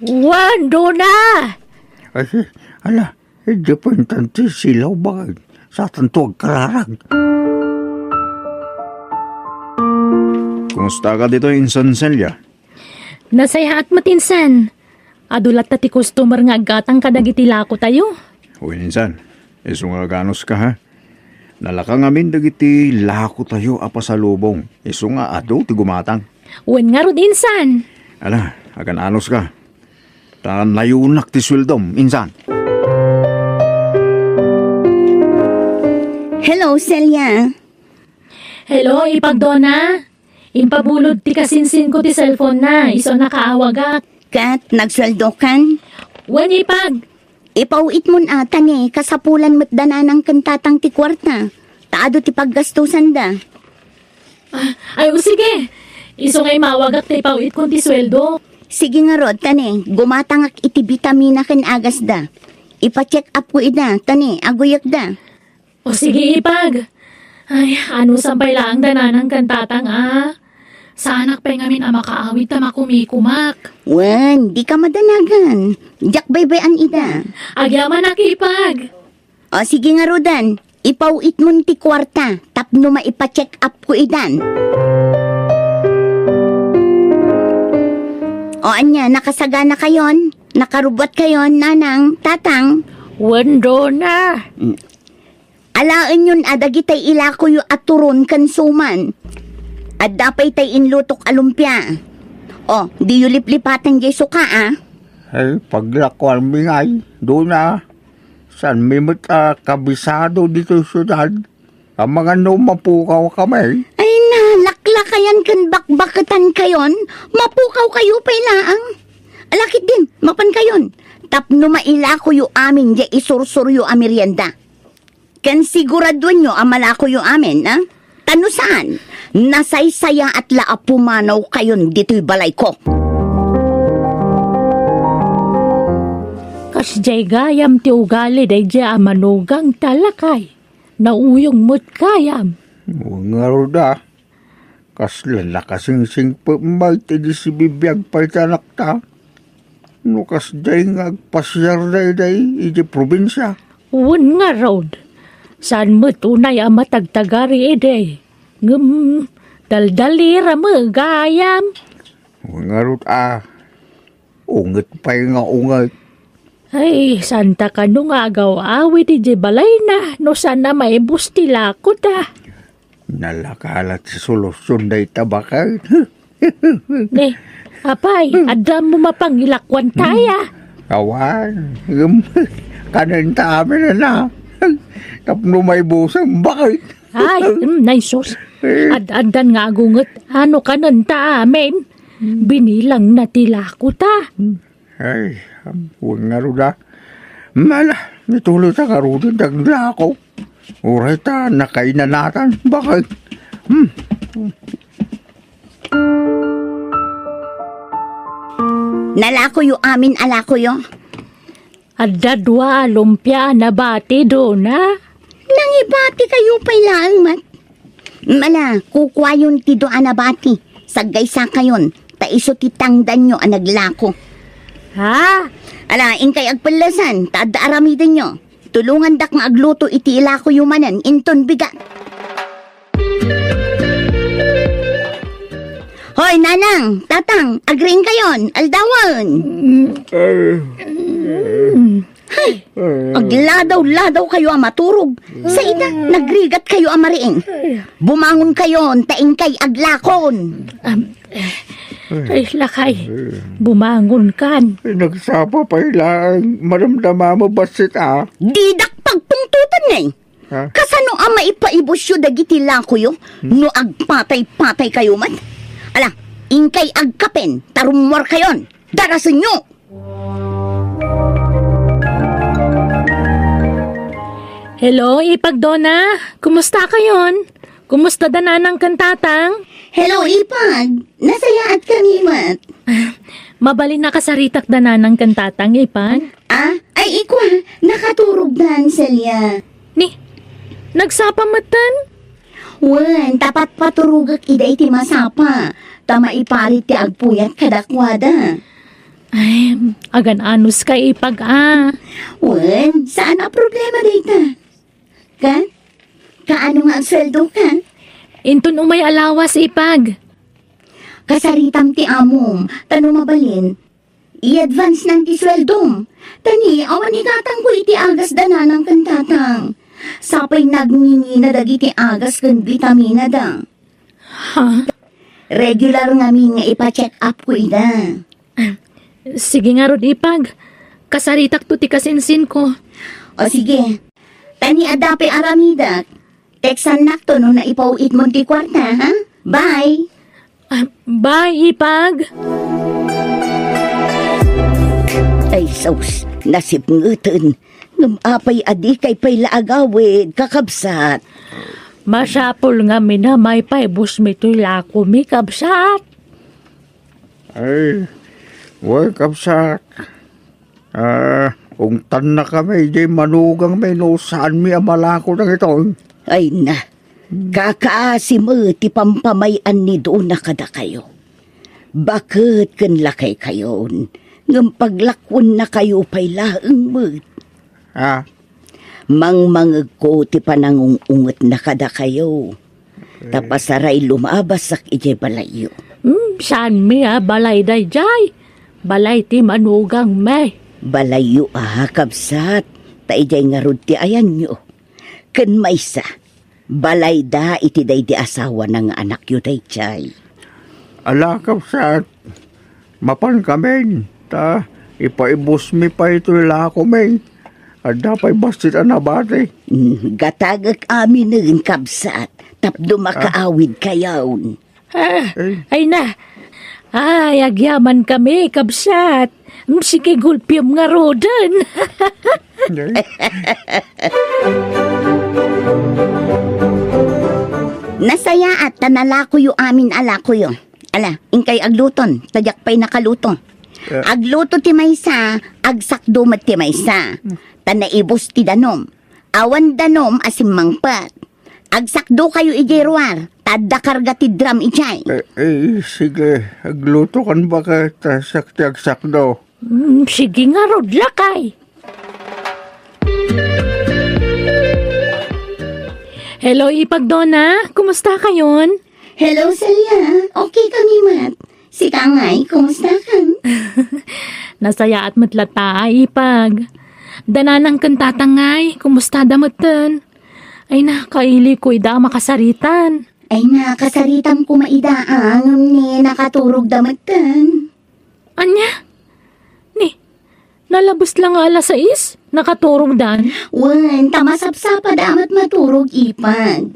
Wen, Dona! Ay, ala, iddepentan ti silaw, baket. Satanto agkararag. Kumusta ka ditoy, Insan Celia? Nasayaat met, Insan. Adu latta ti customer nga aggatang kadagiti lakotayo. Wen, Insan. Isu nga aganuska, ha? Nalaka ngamin dagiti lakotayo a pasalubong. Isu nga adu ti gumatang. Wen ngarud, Insan. Ala, agan-anuska. Ta nayunak ti sueldom, Insan. Hello, Celia. Hello, ipag Dona. Impabulod ti kasinsinko ti cellphone na, isu a nakaawagak. Ket nagsueldokan? Wen, ipag. Ipaw-itmon a, ta ni kasapulan met da nanang ken tatang ti kuarta, ta adu ti paggastosanda. Ah, ay, o sige. Isu nga imawagak ta ipaw-itkon ti sueldo. Sige ngarud, ta ni, gumatangak iti bitamina ken agasda. Ipa-check up ko ida, ta ni, aguyekda. O sige, ipag. Ay, anusan pay laeng da nanang ken tatang, a? Saanak pay ngamin a makaawid ta makumikumak. Wen, dika madanagan. Diak baybay-an ida. Agyamanak, ipag. O, sige ngaruden. Ipaw-itmon ti kuarta tapno maipa-check up ko idan. O, ania, nakasaganakayon? Nakarubuatkayon, nanang, tatang? Wen, Dona. Mm. Alaenyon a dagitay ilakoyo a turon ken suman. Adda pay tay inlutok a lumpia. O, diyo liplipaten jay suka, a? Ay, paglakuanmi ngay, Dona. Saanmi met a kabisado ditoy siudad. Amangan no mapukawkami. Ay, nalaklakayan ken bakbaketankayon, mapukawkayo pay laeng. Ala ketdin, mapankayon. Tapno mailakoyo amin jay isursuryo a merienda. Ken siguraduenyo a malakoyo amin, a? Ta no saan, nasaysayaat la a pumanawkayon ditoy balayko. Kasdiay gayam ti ugali daydiay a manugang ta, lakay. Nauyong met gayam. Ngarud a, kasla nakasingsingpet met idi sibibiag pay ti anakta. No kasdiay nga agpasiar daydiay idiay probinsia. Wen ngarud, saan met unay a matagtagari idi. Ngem, daldalira met gayam. Wen ngarud a, unget pay nga unget. Ay, saan ta kano nga agaw-awid idiay balayna no saan a maibus ti lakota. Nalaka la ti solusion dayta baket. Huh. Eh, apay, adda mo mapangilakuan taya? Awan, ngem kanenta amin na. Tapno maibusen, bakit? Ay, mm, nay sus. Eh. Ad-addan nga agunget, ano kanenta amin? Binilang na ti lako ta. Ay, am, wen ngarud a. Mala, nituloy ta ngaruden ti aglako. Uray ta nakainanatan, bakit? Hmm. Nalakoyo amin a lakoyo. Adda dua a lumpia a nabati, Dona. Nangibati kayo pay laeng met. Ala, kukuayon ti dua a nabati. Saggaysakayon, ta isu ti tangdanyo a naglako. Ha? Ala, inkay agpellesan, ta adda aramidenyo. Tulongandak nga agluto iti ilakoyo manen inton bigat. Hoy, nanang, tatang, agriing kayon, aldawen. Ay, agladaw-ladaw kayo a maturog. Sa ida, nagrigat kayo a mariing. Bumangon kayon, ta inkay aglakon. Am, eh, ay, lakay, bumangon kan. Ay, nagsapa pay laeng, madamdama mo, bassit, ah. Didak pagpungtotan, eh. Ha? Kasano a maipaibusyo dagiti lakoyo no agpatay-patay kayo met? Ala, inkay agkapen, ta rummuar kayon. Darasenyo! Hello, Ipag Dona. Kumusta kayon? Kumusta da nanang ken tatang? Hello, Ipag. Nasayaat kami met. Mabalin a kasaritak da nanang ken tatang, Ipag? Ah, ay, ikwa, nakaturog da, Celia. Ni, nagsapa metten? Wen, ta patpaturogek ida iti masapa, ta maiparit ti agpuyat kadakuada. Ay, agan-anos ka, Ipag, a. Wen, saan a problema dayta. Kan? Kaano nga agsueldo ka? Inton umay a lawas, Ipag. Kasaritam ti amom, ta no mabalin, i-advance nan ti sueldom. Ta ni, awan igatangko iti agas da nanang ken tatang. Sapay nagngingina dagiti agas ken bitamina da. Ha? Regular ngamin nga ipa-check up ko ida. Sige ngarud, Ipag. Kasaritakto ti kasinsinko. O sige. Ta ni adda pay aramidek. Textannakto no naipaw-itmon ti kuarta, ha? Bye! Ah, bye, Ipag! Ay, sus, nasipngeten. Ngem apay a dikay pay la agawid, kakabsat? Masapul ngamin a maipaibusmi toy lakomi, kabsat. Ay, wen, kabsat. Ah, ungtannakami idiay manugangmi no saanmi a malako dagitoy. Ay na, kakaasi met ti pampamay-an ni Dona kadakayo. Baket ken lakaykayon, ngem paglakuennakayo pay laeng met. Ah? Mangmangegko ti panangung-ungetna kadakayo. Ta pasaray lumabasak idiay balayyo. Hmm, saanmi a balay daydiay? Balay ti manugangmi. Balayyo a, kabsat, ta idiay ngarud ti ayanyo. Ken maysa, balayda iti daydi asawana nga anakyo daydiay. Ala, kabsat, mapankamin, ta ipaibusmi pay toy lakomi. Adda pay bassit a nabati. Mm, gatagek aminen, kabsat, tapno makaawid kayon. Ah, ay na. Ay, agyamankami, kabsat. Mm, sige, gulpiam ngaruden. Nasayaat ta nalakoyo amin a lakoyo. Ala, inkay agluton, ta diak pay nakaluto. Eh. Agluto ti maysa, agsakdo met ti maysa. Ta naibus ti danom. Awan danom a simmangpet. Agsakdokayo idiay ruar, ta adda karga ti drum idiay. Eh, eh, sige, aglutokan baket, ta siak ti agsakdo. Mm, sige ngarud, lakay. Hello, Ipag Dona. Kumusta kayon? Hello, Celia. Okay kami met. Sika ngay, kumusta kan? Nasayaat met latta, Ipag. Da nanang ken tatang ngay, kumusta da metten? Ay na, kaili ko ida a makasaritan. Ay, nakasaritam koma ida, a, ngem ni nakaturogda metten. Ania? Ni, nalabes la nga alas sais, nakaturogdan? Wen, ta masapsapada met maturog, Ipag.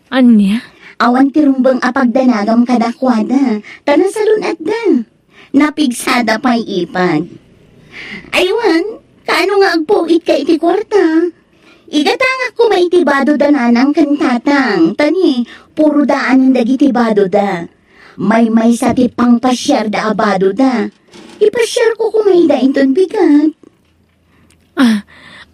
Ania? Awan ti rumbeng a pagdanagam kadakuada, ta nasalun-atda. Napigsada pay, Ipag. Ay wen, kaano nga agpaw-itka iti kuarta? Igatangak koma iti bado da Nanang ken Tatang, ta ni, puro daanen dagiti bado da. Maymaysa ti pangpasiarda a bado da. Ipasiarko koma ida inton bigat. Ah,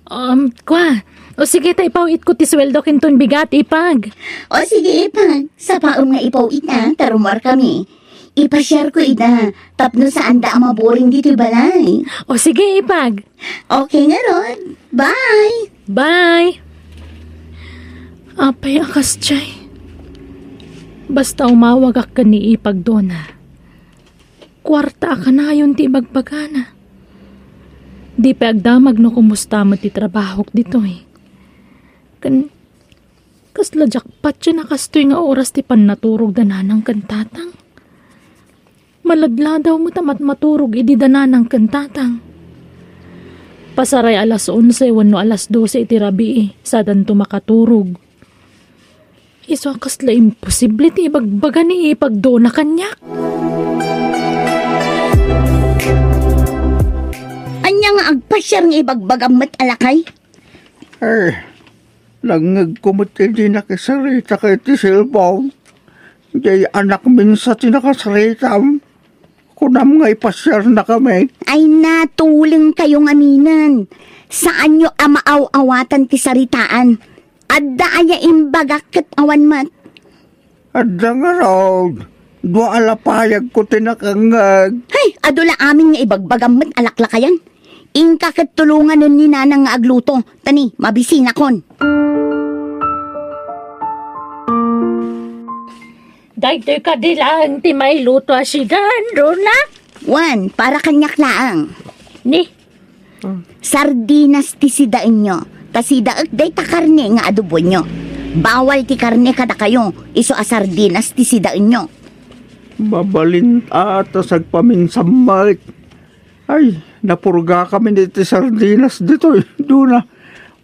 um, kua. O sige, ta ipaw-itko ti sueldo ken ton bigat, Ipag. O sige, Ipag. Sapaem nga ipaw-it, a, ta rummuarkami. Ipasiarko ida, tapno saanda a maburing ditoy balay. O sige, Ipag. Okay ngarud. Bye! Bye! Apay a kasdiay. Basta umawagak ken ni Ipag, Dona. Kuarta a kanayon ti ibagbagana. Di pay agdamag no kumusta met ti trabahok ditoy. Ken, kasla jackpot ti nakastoy nga oras ti pannaturog da Nanang ken Tatang. Maladladaw met a mat-, maturog idi da Nanang ken Tatang. Pasaray alas onse wenno alas dose iti rabii, sadanto makaturog. Isu a kasla imposible ti ibagbaga ni Ipag, Dona, kaniak. Ania nga agpasiar nga ibagbagam met a lakay? Eh, nangngegko met idi nakisarita ka iti cellphone. Jay anakmin sa ti nakasaritam. Kunam nga ipasiarnakami. Ay, natuleng kayo ngaminen. Saanyo a maaw-awatan ti saritaan. Adda aya imbagak ket awan met? Adda ngarud. Dua a lapayagko ti nakangngeg. Hay, adu la amin nga ibagbagam met a laklakayan. Inka ket tulonganen ni Nanang nga agluto, ta ni, mabisinakon. Daytoy kadi laeng ti mailuto a sidan, Dona? Wen, para kaniak laeng. Ni? Sardinas ti sidaenyo, ta sidaek dayta karne nga adoboenyo. Bawal ti karne kadakayo, isu a sardinas ti sidaenyo. Mabalin a ta sagpaminsan met. Ay, napurgakami iti sardinas ditoy, Dona.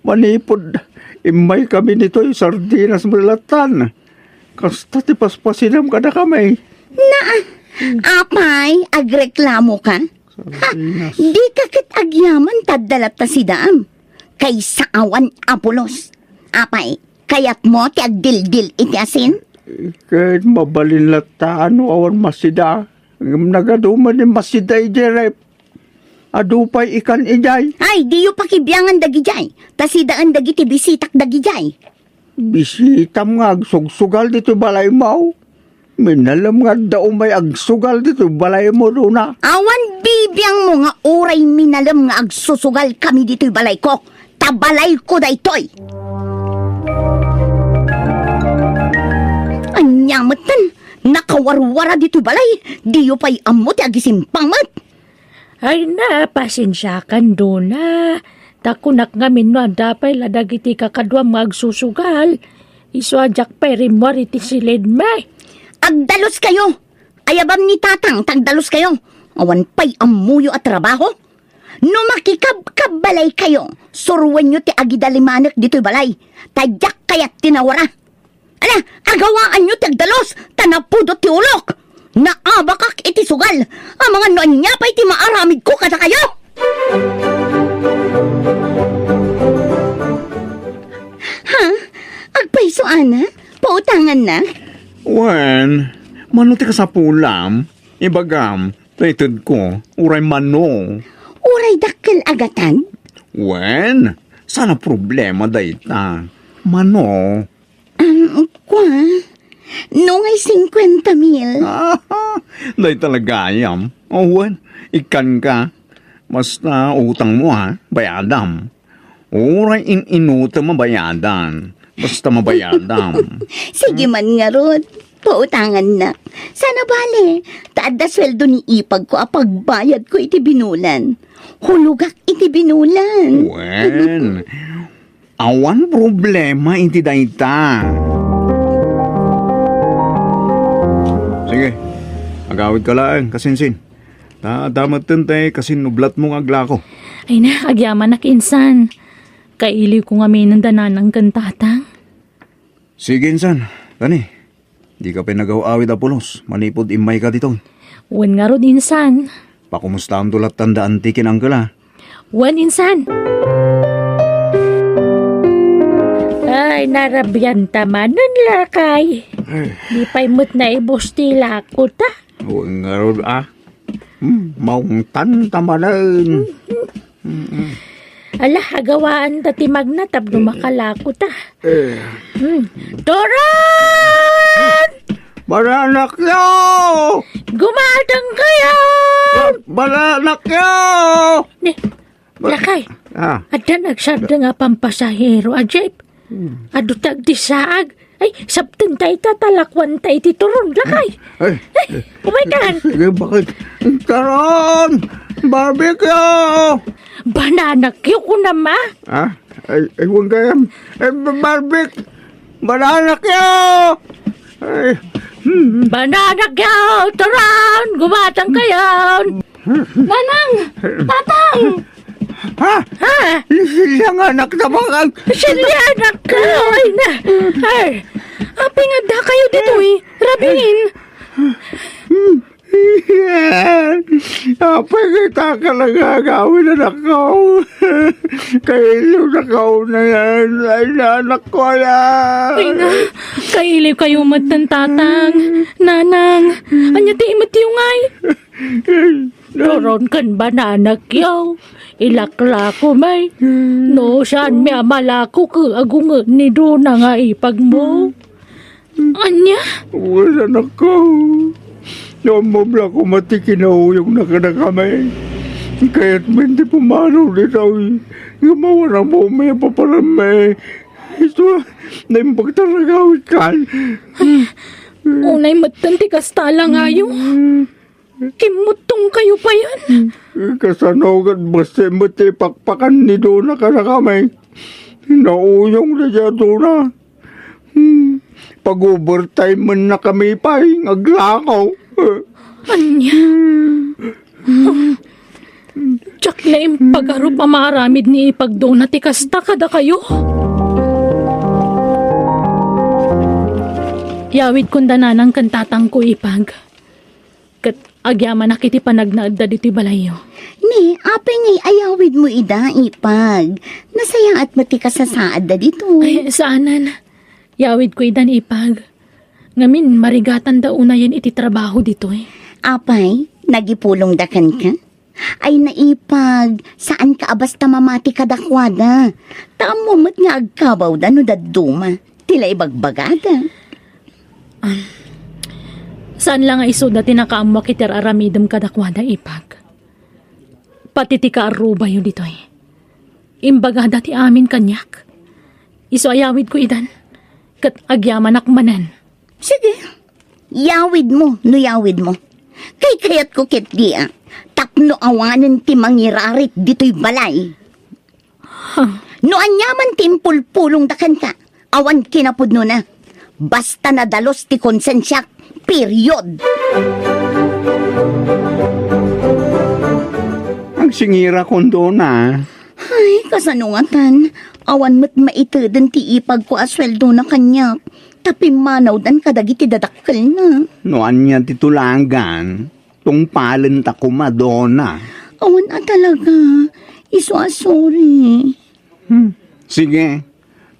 Manipud immaykami ditoy, sardinas met lattan. Kasta ti paspasidam kadakami. Na, apay, agreklamoka? Ha, sardinas. Dika ket agyaman ta adda latta sidaam. Kaysa awan a pulos. Apay, kayatmo ti agdildil iti asin? Ket mabalin latta no awan masida. Ngem nagadu met ni masida idiay ref. Adu pay ikan idiay. Ay, diyo pakibiangan dagidiay. Ta sidaen dagiti bisitak dagidiay. Bisitam nga agsugsugal ditoy balaymo? Minalem nga adda umay agsugal ditoy balaymo, Dona. Awan bibiangmo nga uray minalem nga agsusugal kami ditoy balayko. Ta balayko daytoy. Ania metten, nakawarwara ditoy balay, diyo pay ammo ti agisimpang met. Ay na, pasensiakan, Dona. Ta kunak ngamin no adda pay la dagiti kakaduam nga agsusugal. Isu a diak pay rimmuar iti siled, may. Agdaluskayo! Ayabam ni Tatang, tagdaluskayo. Awan pay ammoyo a trabaho? No makikabkabbalaykayo, suroenyo ti agidalimanek ditoy balay, ta diak kayat ti nawara. Ala, agawaanyo ti agdalus, ta napudot ti ulok. Naabakak iti sugal, amangan no ania pay ti maaramidko kadakayo. Ha? Agpayso, ana? Pautanganna? Wen, mano ti kasapulam? Ibagam, ta itedko, uray mano. Uray dakkel a gatad? Wen, saan a problema dayta. Mano? Um, kua, no ngay singkuenta mil. Dayta la gayam. O, wen, ikkanka. Basta utangmo, ha, bayadam. Uray in-inutem a bayadan. Basta mabayadam. Sige man ngarud, pautangannak. Saan a bale, ta adda sueldo ni ipagko a pagbayadko iti binulan. Hulogak iti binulan. Wen, awan problema iti dayta. Sige, agawidka laeng, kasinsin. Ta, adda metten ti kasinnublatmo nga aglako. Ay na, agyamanak insan. Kailiwko ngamin da nanang ken tatang. Sige, insan. Kani, dika pay nagaw-awid a pulos manipud immayka ditoy. Wen ngarud, insan. Pakumustamto lattan da anti ken uncle, a. Wen, insan. Ay, narabianta manen, lakay. Ay. Di pay met naibus ti lako ta. Wen ngarud, a. Hmm, maungtan ta manen. Mm-mm. Ala, agawaan ta ti magna tapno makalako ta. Eh. Hmm. Turon! Bananakyo! Gumatang kayo! Ba-, bananakyo! Ni, ba-, lakay. Ah. Adda nagsardeng a pampasahero a jeep. Hmm. Adu ta agdi saag. Ay, sabten ta ita, talakuan ta iti turon, lakay. Ay. Eh, umaykan. Sige, bakit? Turon! Barbecue! Bananakyo, kunam, a? Ah? Ay, ay, wen gayam. Eh, ba-, barbecue! Bananakyo! Ay, hmm. Bananakyo! Turon! Gumatang kayo! Nanang! Tatang! Ha? Ha? Silya nga anak na bakal. Silya anak ka! Ay na! Ay! Apay nga adda kayo ditoy? Rabingin! Apay nga ita ka nagagawin, anakko? Kailiw na kauna yan. Ay na, anakko, ala. Ay na, kailiw kayo met, tatang. Nanang, anya ti imet yung ay? Turon ken bananakyo, ilaklako may. No, saan mi a malako ket agunget ni Dona nga ipagmo? Anya? Wen, anakko. No, mabla ko mati kinauyong na kadakami. Kayat men ti pumanaw ditoy. Nga mawarang po may paparam may. Ito, naimbag taragawit kan. Unay metten ti kasta lang ayo. Kimmuttong kayo pa yan. Kasano ket basta met ti pakpakan ni Dona kadakami. Nauyong da diay Dona. Hmm, pag-overtime man na kami pay nga aglako. Anya? Diak la impagarup a maaramid ni Ipag Dona ti kasta kadakayo. Yawid kunda nanang ken tatangko, Ipag. Ket agyamanak iti panagnaedda ditoy balayyo. Ni, apay ngay ayawidmo ida, Ipag? Nasayaat met ti kasasaadda ditoy. Ay, saanen. Yawidko ida ni Ipag. Ngamin, marigatanda unayen iti trabaho ditoy. Apay, nagipulongda kenka? Ay, naipag, saanka a basta mamati kadakuada. Ta ammo met nga agkabawda no dadduma ti la ibagbagada. Um, saan la nga isuda ti nakaammoak iti ar-aramidem kadakuada, Ipag. Pati ti kaarrubayo ditoy. Imbagada ti amin kaniak. Isu a yawidko idan, ket agyamanak manen. Sige, yawidmo no yawidmo. Kaykayatko ketdi a tapno awanen ti mangirarit ditoy balay. Huh. No aniaman ti impulpulongda kenka, awan kinapudnona. Basta nadalus ti konsensiak, period. Agsingirakon, Dona. Ay, kasano ngatan? Awan met maiteden ti ipagko a sueldona kaniak. Ta pimmanawdan kadagiti dadakkelna. No ania ti tulagan, tungpalenta koma, Dona. Awan a talaga. Isu a sorry. Hmm. Sige.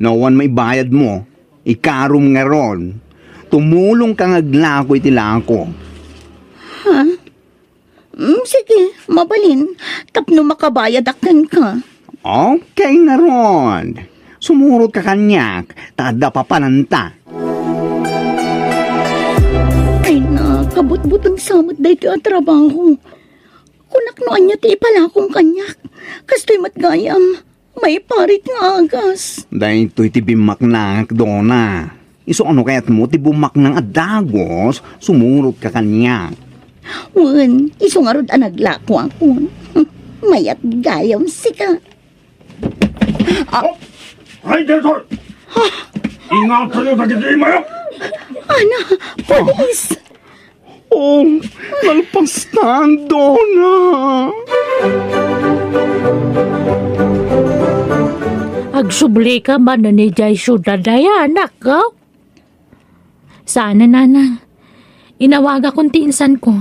No awan maibayadmo, ikarom ngarud. Tumulongka nga aglako iti lako. Ha? Mm, sige, mabalin. Tapno makabayadak kenka. Okay ngarud. Sumurotka kaniak, ta adda papananta. Ay na, kabutbuteng sa met daytoy a trabaho. Kunak no ania ti ipalakom kaniak. Kastoy met gayam. Maiparit nga agas. Daytoy ti bimmaknak, Dona. Isu a no kayatmo ti bummaknang a dagus, sumurotka kaniak. Wen, isu ngarud a naglakoakon. Mayat gayam sika. Ah. Oh! Ay, Desor! Ah. Ingatayo dagiti imayok! Ana, pulis! Oh, nalpastan, Dona. Agsubli ka manen idiay siudad, ay anak ko? Saan a, nanang. Inawagakon ti insanko.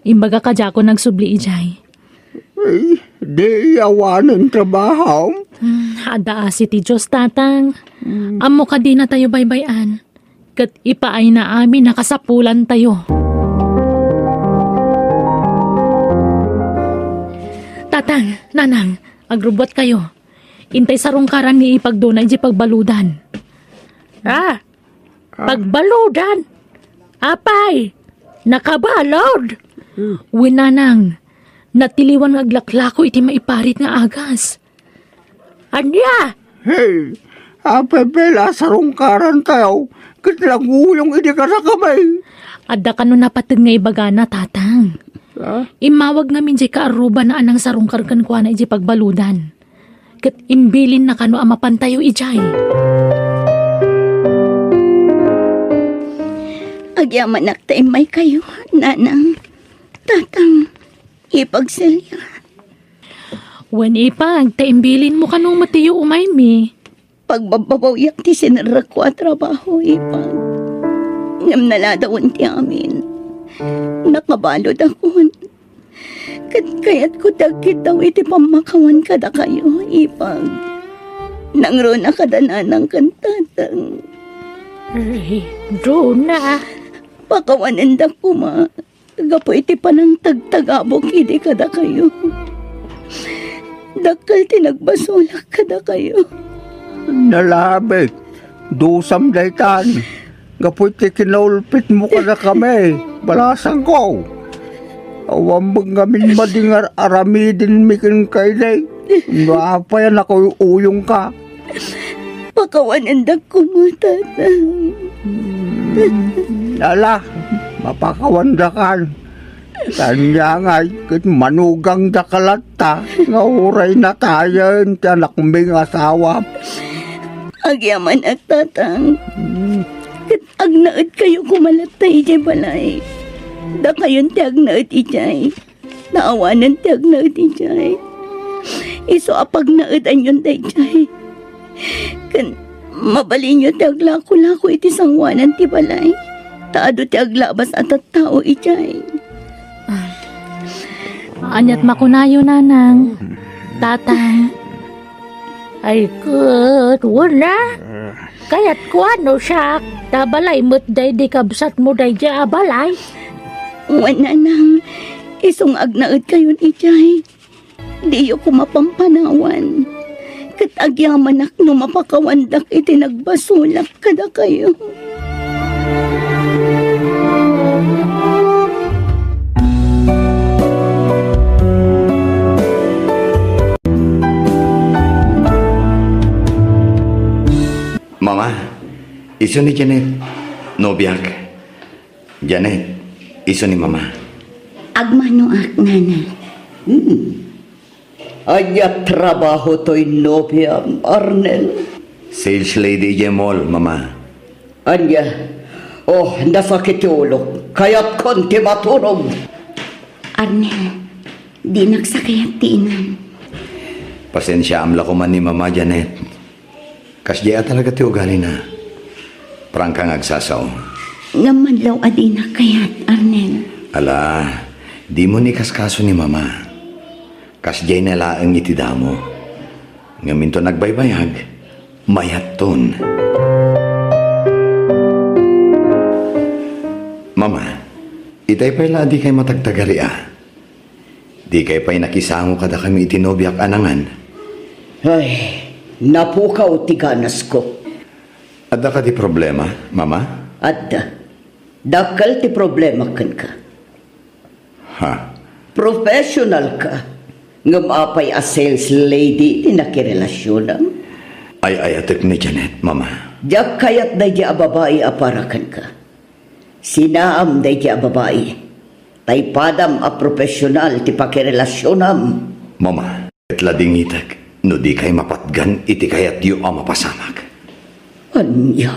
Imbaga kadiakon agsubli idiay. Ay, di awanen trabaho? Hmm, adda asi ti Dios, tatang. Hmm. Ammo kadi natayo baybay-an. Ket ipaayna amin a kasapulantayo. Tatang, nanang, agrubbuatkayo. Intay sarungkaran ni Ipag Dona idiay pagbaludan. Ah, pagbaludan? Apay, nakabalud? Hmm. Wen, nanang, natiliwan nga aglaklako iti maiparit nga agas. Ania? Hey, apay pay la sarungkarantayo, ket naguyong idi kadakami. Adda kano napateg nga ibagana, tatang. Ha? Immawag ngamin diay kaarrubana a nangsarungkar kenkuana idiay pagbaludan. Ket imbilinna kano a mapantayo idiay. Agyamanak ta immaykayo, nanang, tatang, Ipag Celia. Wen, Ipag, ta imbilinmo kano met ti umaymi. Pagbabbabawiak ti sinerrekko a trabaho, Ipag. Ngem naladawen ti amin. Nakabaludakon. Ket kayatko ti agkitaw iti pammakawan kadakayo, Ipag. Nangruna kada nanang ken tatang. Ay, Dona. Pakawanendak koma. Gapu iti panangtagtagabok idi kadakayo. Dakkel ti nagbasolak kadakayo. Nalabit, dusam daytan. Gapu iti kinaulpitmo kadakami, balasangko. Awan met ngamin madi nga ar-aramidenmi kenka idi. No apay a nakuy-uyongka. Pakawanendak koma, tatang. Ala, mapakawandakan. Kaniangay ket manugangdaka latta nga uray natayen ti anakmi nga asawa. Agyamanak, tatang. Ket agnaedkayo koma latta idiay balay. Dakayon ti agnaed idiay. Naawanan ti agnaed idiay. Isu a pagnaedanyon daydiay. Ken mabalinyo ti aglakolako iti sangoanan ti balay. Ta adu ti aglabas a tattao idiay. Aniat makunayo, nanang, tatang? Ay ket, wen a. Kayatko a no siak, ta balay met daydi kabsatmo daydi a balay. Wen, nanang, isu nga agnaedkayon idiay. Diyo koma pampanawan. Ket agyamanak no mapakawandak iti nagbasolak kadakayo. Mama, isu ni Janet, nobiak. Janet, isu ni Mama. Agmanoak, Nana. Hmm. Ania trabaho toy nobiam, Arnel? Sales lady idiay mall, Mama. Ania? Oh, nasakit ti ulok. Kayatkon ti maturog. Arnel, dinak sa kayat ti inam. Pasensiaam la koma ni Mama, Janet. Kasdiay a talaga ti ugalina. Prangka nga agsasao. Ngem manlaw a dinak kayat, Arnel. Ala, dimo ni kaskaso ni Mama. Kasdiay na laeng iti damo. Ngem inton agbaybayag, mayatton. Mama, itay pay la a dikay matagtagari a. Dikay pay nakisango kadakami iti nobiak a nangan. Ay, napukaw ti ganasko. Adda kadi problema, Mama? Adda. Dakkel ti problema kenka. Ha? Professional ka. Ngem apay a sales lady ti nakirelasionam? Ay-ayatek ni Janet, Mama. Diak kayat daydi a babai a para kenka. Sinaam daydi a babai. Tay padam a profesional ti pakirelasionam. Mama, ket ladingitek no dikay mapatgan iti kayatyo a mapasamak. Ania?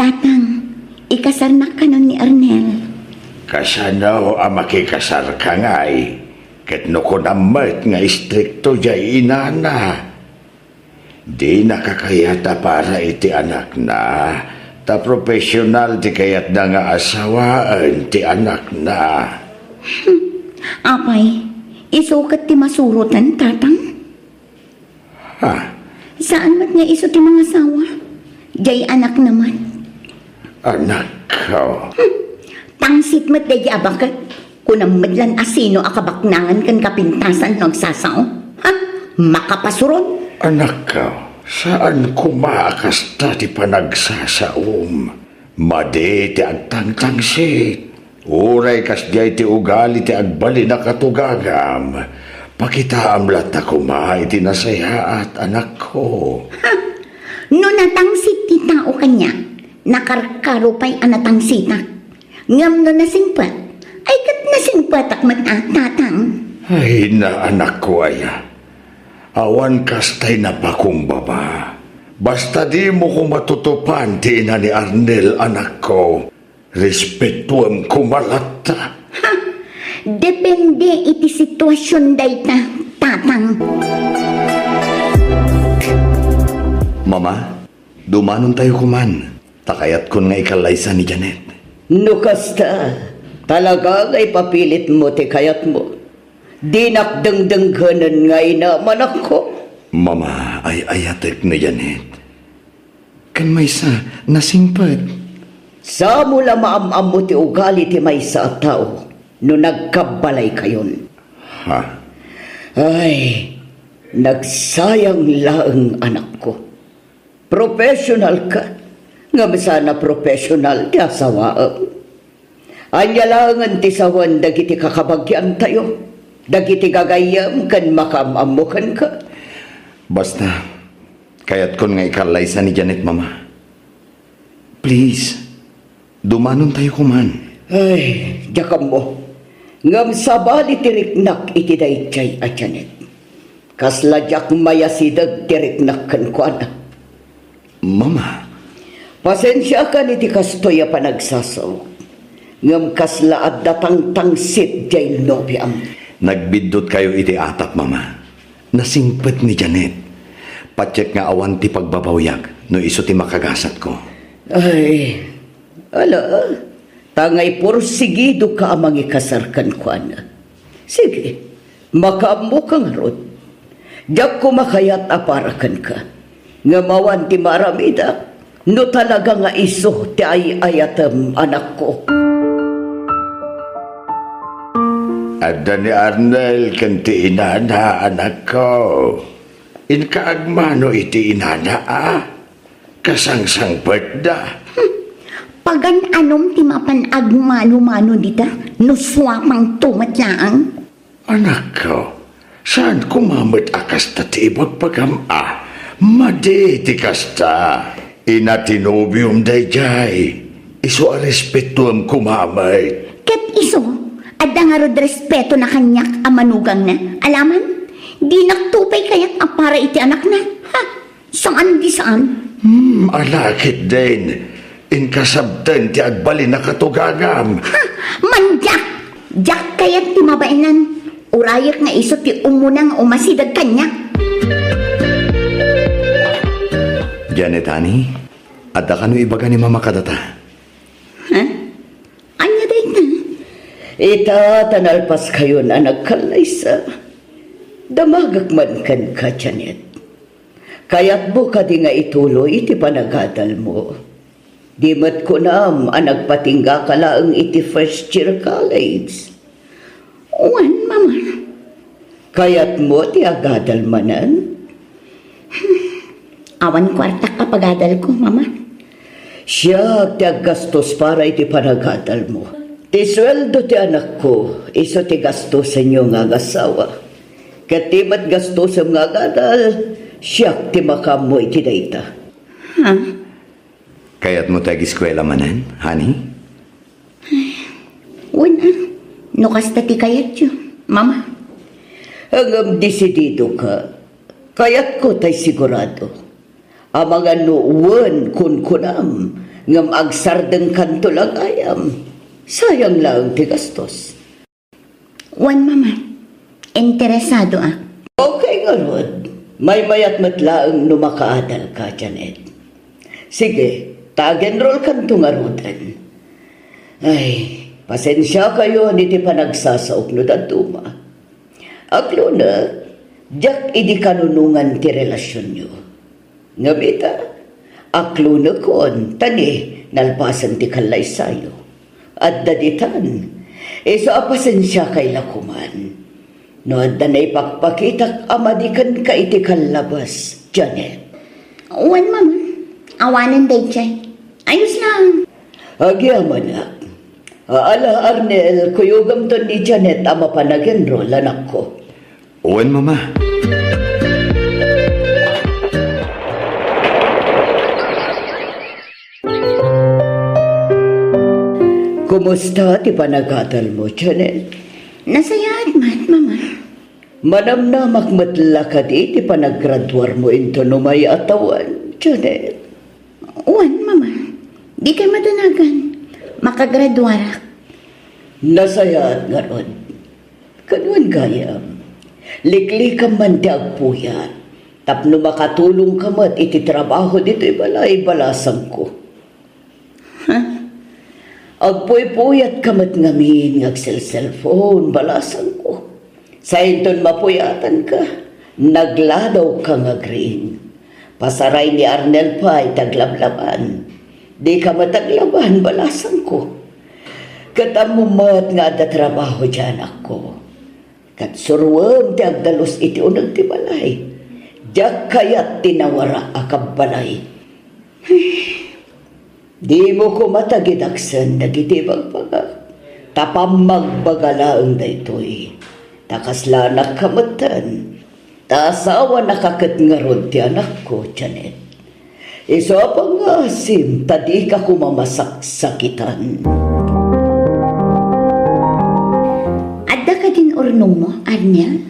Tata, Kasarnak kanon ni Arnel. Kasano a makikasarka ngay? Ket no kunam met nga istrikto jay inana. Dinaka kayat a para iti anakna, ta professional ti kayatna nga asawaen ti anakna. Apay, isu ket ti masuroten, Tatang? Ha? Saan met nga isu ti mangasawa? Jay anakna met. Anakko. Hmm. Tangsit met daydi a baket. Kunam met lan a sino a kabaknangan ken kapintasan no agsasao. Ha? Makapasuron. Anakko, saan koma a kasta ti panagsasaom. Madi ti agtangtangsit. Uray kasdiay ti ugali ti agbalin a katugagam, pakitaam latta koma iti nasayaat, anakko. Ha! No natangsit ti tao kaniak, nakarkaro pay a natangsitak. Ngem no nasingpet, ay ket nasingpetak met a, Tatang. Ay, na, anakko aya. Awan kastay napakumbaba. Basta dimo koma tutupan ti ina ni Arnel, anakko. Respetuem koma latta. Ha! Depende iti situasion dayta, Tatang. Mama, dumanontayo koman, ta kayatkon nga ikallaysa ni Janet. No kasta, talaga nga ipapilitmo ti kayatmo. Dinak dengdenggen nga inam, anakko. Mama, ay-ayatek ni Janet. Ken maysa, nasingpet. Samo la maam-ammo ti ugali ti maysa a tao no nagkabbalaykayon. Ha? Ay, nagsayang laeng, anakko. Professional ka, ngem saan a professional ti asawaem. Ania laengen ti sawen dagiti kakabagiantayo, dagiti gagayyem ken makaam-ammo kenka? Basta, kayatkon nga ikallaysa ni Janet, Mama. Please, dumanontayo koman. Ay, diak ammo. Ngem sabali ti riknak iti daydiay a Janet. Kasla diak mayasideg ti riknak kenkuana. Mama. Pasensiakan iti kastoy a panagsasaok. Ngem kasla adda tangtangsit diay nobiam. Nagbiddutkayo iti atap, Mama. Nasingpet ni Janet. Patiek nga awan ti pagbabawiak no isu ti makagasatko. Ay, ala, ta nga iporsigidoka a mangikasar kenkuana. Sige, makaammoka ngarud. Diak koma kayat a para kenka. Ngem awan ti maaramidak no talaga nga isu ti ay-ayatem, anakko. Adda ni Arnel ken ti inana, anakko. Inka agmano iti inana, a? Kasangsangpetda. Hmm. Pagan-anom ti mapan agmano-mano dita no suapangto met laeng? Anakko, saan koma met a kasta ti ibagbagam a? Madi ti kasta. Ina ti nobiom daydiay. Isu a respetuem koma met. Ket isu, adda ngarud respetona kaniak a manugangna. Alaman, dinakto pay kayat a para iti anakna. Ha? Saan di saan? Hmm, ala ketdin. Inkasabten ti agbalin a katugagam. Ha? Mandiak! Diak kayat ti mabaenan. Urayek nga isu ti umuna nga umasideg kaniak. Janet, honey, adda kano ibaga ni Mama kadata? Ha? Ania dayta? Ita, ta nalpaskayon a nagkallaysa. Damagek man kenka, Janet. Kayatmo kadi nga ituloy iti panagadalmo? Di met kunam a nagpatinggaka laeng iti first year college. Wen, Mama. Kayatmo ti agadal manen? Awan kuartak a pagadalko, Mama. Siak ti aggastos para iti panagadalmo. Ti sueldo ti anakko, isu ti gastosenyo nga agasawa. Ket ti met gastosem nga agadal, siak ti makaammo iti dayta. Ha? Kayatmo ti agiskuela manen, honey? Wen, a. No kasta ti kayatyo, Mama. Ngem desididoka. Kayatko tay sigurado. Amangan no wen kunkunam, Ngem agsardengkanto la gayam. Sayang laeng ti gastos. Wen, Mama. Interesadoak. Okay ngarud. Maymayat met laeng no makaadalka, Janet. Sige, ta ag-enrollkanto ngaruden. Ay, pasensiakayon iti panagsasaok no dadduma. Aklona, diak idi kanunongan ti relasionyo. Ngem ita, aklonekon ta ni nalpasen ti kallaysayo. Adda ditan, isu a pasensiakay la koman. No adda naipakpakitak a madi kenka iti kallabas, Janet. Wen, Mama. Awanen daydiay. Ayos lang. Agyamanak. Ala, Arnel, kuyogamton ni Janet a mapan ag-enroll, anakko. Wen, Mama. Kumusta ti panagadalmo, Janet? Nasayaat met, Mama. Manamnamak met la kadi ti panagraduarmo inton umay a tawen, Janet? Wen, Mama. Dikay madanagan. Makagraduarak. Nasayaat ngarud. Ken wen gayam, liklikam man ti agpuyat tapno makatulongka met iti trabaho ditoy balay, balasangko. Ha? Agpuypuyatka met ngamin nga agselselpon, balasangko. Sainton mapuyatanka, nagladawka nga agriing. Pasaray ni Arnel pay ti aglablaban. Dika met aglaban, balasangko. Ket ammom met nga adda trabaho diay, anakko. Ket suroem ti agdalus iti uneg ti balay. Diak kayat ti nawara a kabbalay. Dimo koma tagidaksen dagiti ibagbagak, ta pammagbaga laeng daytoy. Ta kasla anakka metten, ta asawanaka ket ngarud ti anakko, Janet. Isu a pangngaasim ta dika koma masaksakitan. Adda kadin urnongmo, Arnel?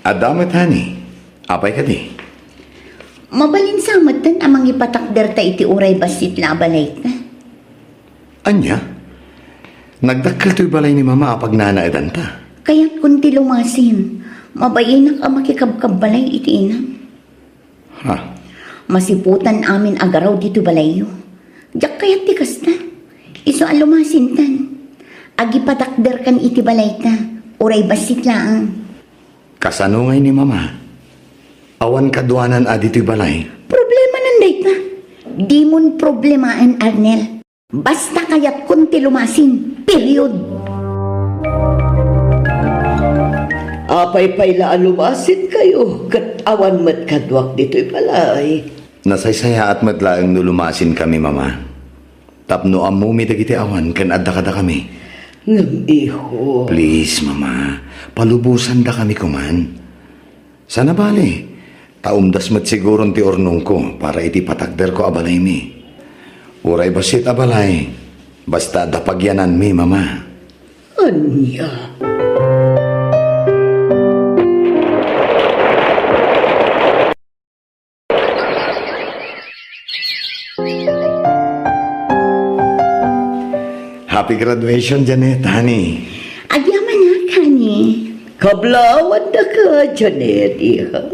Adda met, honey. Apay kadi? Mabalin sa metten a mangipatakderta iti uray bassit la a balayta. Ania? Nagdakkel toy balay ni Mama a pagnanaedanta. Kayatkon ti lumasin. Mabainak a makikabkabbalay iti inam. Ha? Masiputan amin a garaw ditoy balayyo. Diak kayat ti kasta. Isu a lumasintan. Agipatakderkan iti balayta. Uray bassit laeng. Kasano ngay ni Mama? Awan kaduanan a ditoy balay? Problemanan dayta. Dimon problemaen, Arnel. Basta kayatkon ti lumasin. Period. Apay pay la a lumasinkayo ket awan met kaduak ditoy balay? Nasaysayaat met laeng no lumasinkami, Mama. Tapno ammomi dagiti awan ken adda kadakami. Ngem, iho. Please, Mama, palubosandakami koman. Sana bale, ta umdas met siguron ti urnongko para iti patakderko a balaymi. Uray bassit a balay, basta adda pagyananmi, Mama. Ania? Happy graduation, Janet, honey. Agyamanak, honey. Kablaawan daka, Janet, iha.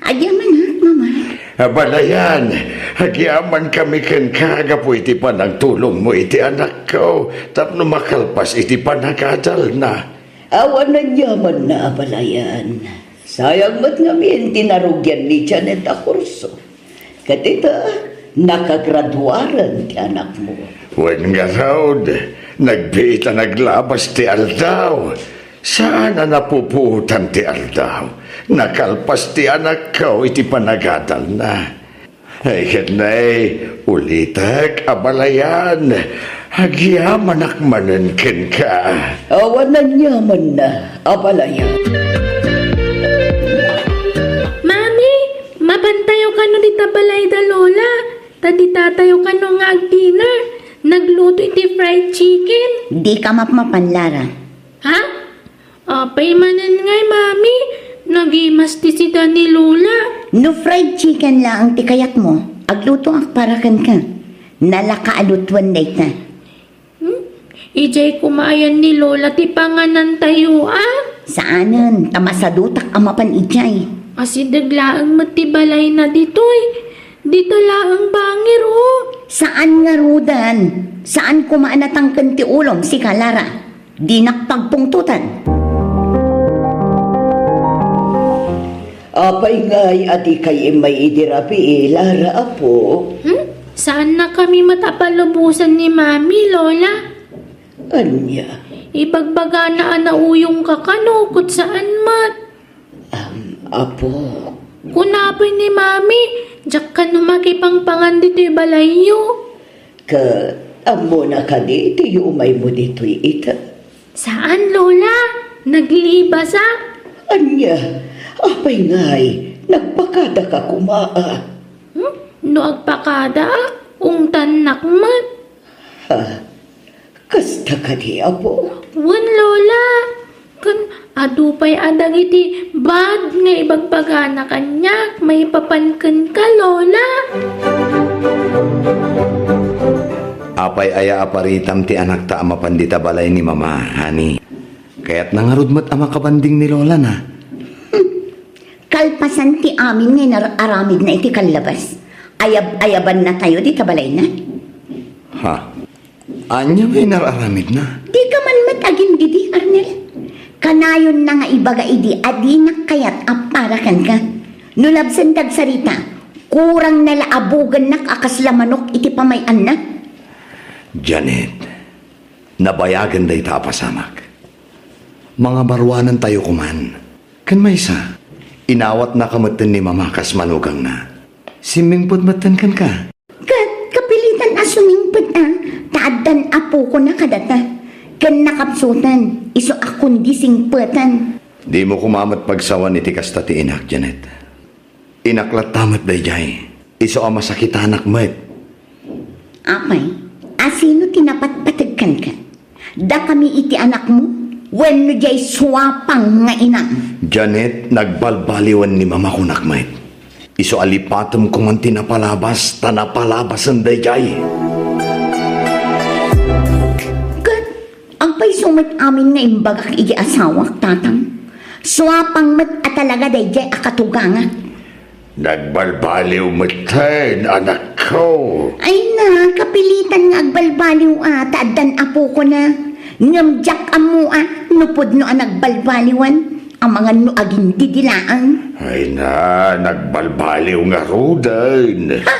Agyamanak, Mama. Abalayan, agyamankami kenka gapu iti panagtulongmo iti anakko tapno makalpas iti panagadalna. Awan aniamanna, abalayan. Sayang met ngamin ti narugian ni Janet a kurso. Ket ita, nakagraduaren ti anakmo. Wen ngarud, nagbiit a naglabas ti aldaw. Saan a napupuotan ti aldaw. Nakalpas ti anakko iti panagadalna. Ay, ket nay, ulitek, abalayan. Agyamanak manen kenka. Awan aniamanna, abalayan. Mami, mapantayo kano dita balay da Lola? Ta di tatayo kano nga ag-dinner, nagluto iti fried chicken. Dika mapmapan, Lara. Ha? Apay manen ngay, Mami, nagimas ti sida ni Lola. No fried chicken laeng ti kayatmo, aglutoak para kenka. Nalaka a lutuen dayta. Hmm? Idiay koma ayan ni Lola ti panganantayo, a? Saanen, ta masadutak a mapan idiay. Asideg laeng met ti balayna ditoy. Dita laeng bangir, o. Saan ngaruden? Saan koma a natangken ti ulom, sika, Lara? Dinak pagpungtotan. Apay ngay a dikay immay idi rabii, Lara, apo? Hmm? Saannakami met a palubosen ni Mami, Lola. Ania? Ibagbagana a nauyongka kano, ket saan met. Am, apo. Kuna pay ni Mami, diak kano makipangpangan ditoy balayyo. Ket ammona kadi ti yumaymo ditoy ita? Saan, Lola. Naglibasak. Ania? Apay ngay, nagpakadaka koma, a? Hmm? No agpakadaak, ungtannak met. Ha? Kasta kadi, apo? Wen, Lola. Ken adu pay a dagiti bad nga ibagbagana kaniak maipapan kenka, Lola. Apay aya a paritam ti anakta a mapan dita balay ni Mama, honey? Kayatna ngarud met a makabanding ni Lolana. Kalpasan ti amin nga inar-aramidna iti kallabas, ayab-ayabannatayo dita balayna. Ha? Ania nga inar-aramidna? Dika man met agindidi, Arnel. Kanayonna nga ibaga idi a dinak kayat a para kenka. No labsen ti agsarita, kurangna la a bugennak a kasla manok iti pamay-anna. Janet, nabayagen dayta a pasamak. Mangabaruanantayo koman. Ken maysa, inawatnaka metten ni Mama kas manugangna. Simmingpet metten kenka. Ket kapilitan a sumingpet a, ta addan apokona kadata. Ken nakapsutan, isu a kundi singpetan. Dimo koma met pagsawan iti kasta ti inak, Janet. Inak latta met daydiay. Isu a masakitanak met. Apay, asino ti napatpateg kenka? Dakami iti anakmo? Wenno diay suapang nga inam? Janet, nagbalbaliwen ni Mama, kunak met. Isu a lipatem koman ti napalabas, ta napalabasen daydiay. Ket agpayso met amin nga imbagak iti asawak, Tatang? Suapang met a talaga daydiay a katugangak. Nagbalbaliw metten, anakko. Ay na, kapilitan nga agbalbaliw a, ta addan apokona. Ngem diak ammo a, no pudno a nagbalbaliwan, amangan no agindidi laeng. Ay na, nagbalbaliw ngaruden. Ha?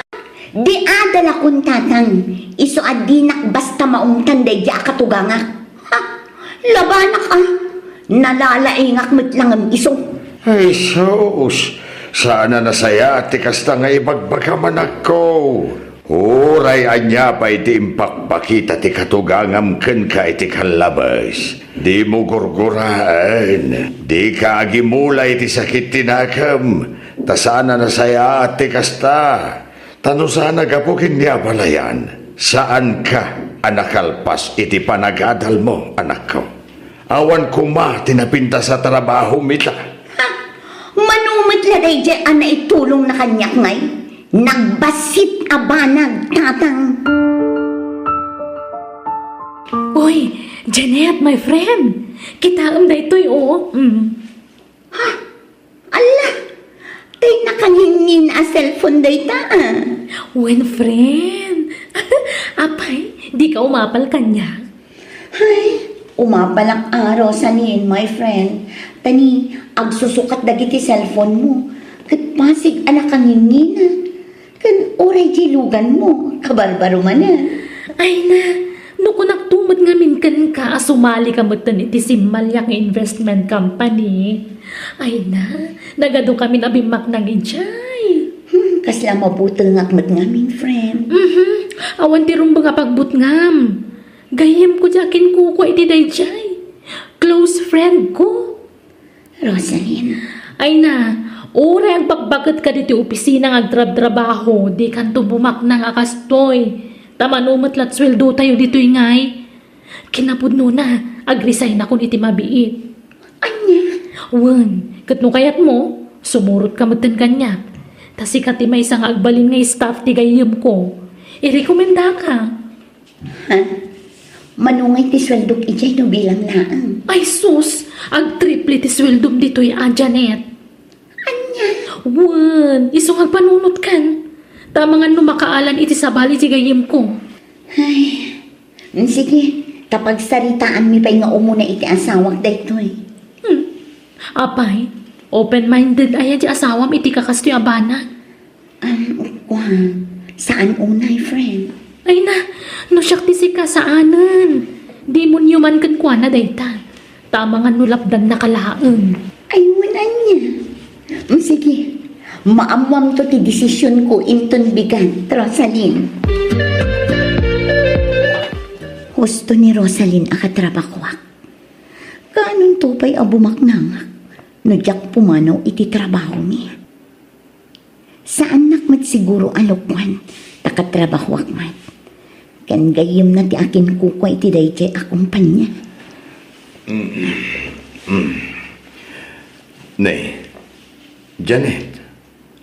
Di adalakon, Tatang, isu a dinak basta maungtan daydiay a katugangak. Ha? Labanak a, nalalaingak met la ngem isu. Ay, sus! Saan a nasayaat ti kasta nga ibagbagam, anakko. Uray ania pay ti impakpakita ti katugangam kenka iti kallabes, dimo gurguraen. Dika agimula iti sakit ti nakem, ta saan a nasayaat ti kasta. Ta no saan a gapu ken ni abalayan, saanka a nakalpas iti panagadalmo, anakko. Awan koma ti napintas a trabahom ita. Ha? Mano met la daydiay a naitulongna kaniak ngay? Nagbassit a banag, Tatang. Uy, Janet, my friend. Kitaem daytoy, o. Mm. Ha? Alla! Tay nakangingin a cellphone dayta, a. Wen, friend. Apay, dika umapal kaniak? Ay, umapalak a, Rosalyn, my friend. Ta ni, agsusukat dagiti cellphone mo. Ket pasig a nakangingina. Ken uray diay luganmo, kabarbaro manen. Ay na, no kunakto met ngamin kenka a sumalika metten iti simmaliak nga investment company. Ay na, nagadukamin a bimmaknang idiay. Hmm, kasla mabutengak met ngamin, friend. Mhm. Awan ti rumbeng a pagbutngam. Gayyemko diay akinkukua iti daydiay. Close friend ko. Rosalyn. Ay na, uray agbakbaket ka ditoy opisina nga agtrabtrabaho, dikanto bumaknang a kastoy. Ta mano met la ti sueldotayo ditoy ngay. Kinapudnona, agresign-akon iti mabiit. Ania? Wen, ket no kayatmo, sumurotka metten kaniak. Ta sika ti maysa nga agbalin nga staff ti gayyemko. Irekomendaka. Ha? Mano ngay ti sueldok idiay no bilang laeng? Ay sus, agtriple ti sueldom ditoy a, Janet. Ania? Wen, isu nga agpanunotkan. Ta amangan no makaalan iti sabali ti gayyemko. Ay, mm, sige, ta pagsaritaanmi pay nga umuna iti asawak daytoy. Hmm. Apay, open-minded aya ti asawam iti kakastoy a banag? Um, kua, saan unay, friend? Ay na, no siak ti sika, saanen. Demonyo man kenkuana dayta. Ta amangan no lapdannaka laeng. Ay, wen ania. Mm, sige, maammoamto ti desisionko inton bigat, Rosalyn. Husto ni Rosalyn a katrabahoak. Kaanonto pay a bumaknangak no diak pumanaw iti trabahomi? Saannak met siguro a lokoan ta katrabahoak met. Ken gayyemna ti akinkukua iti daydiay a kompania. Mm. Mm. Ne, Janet,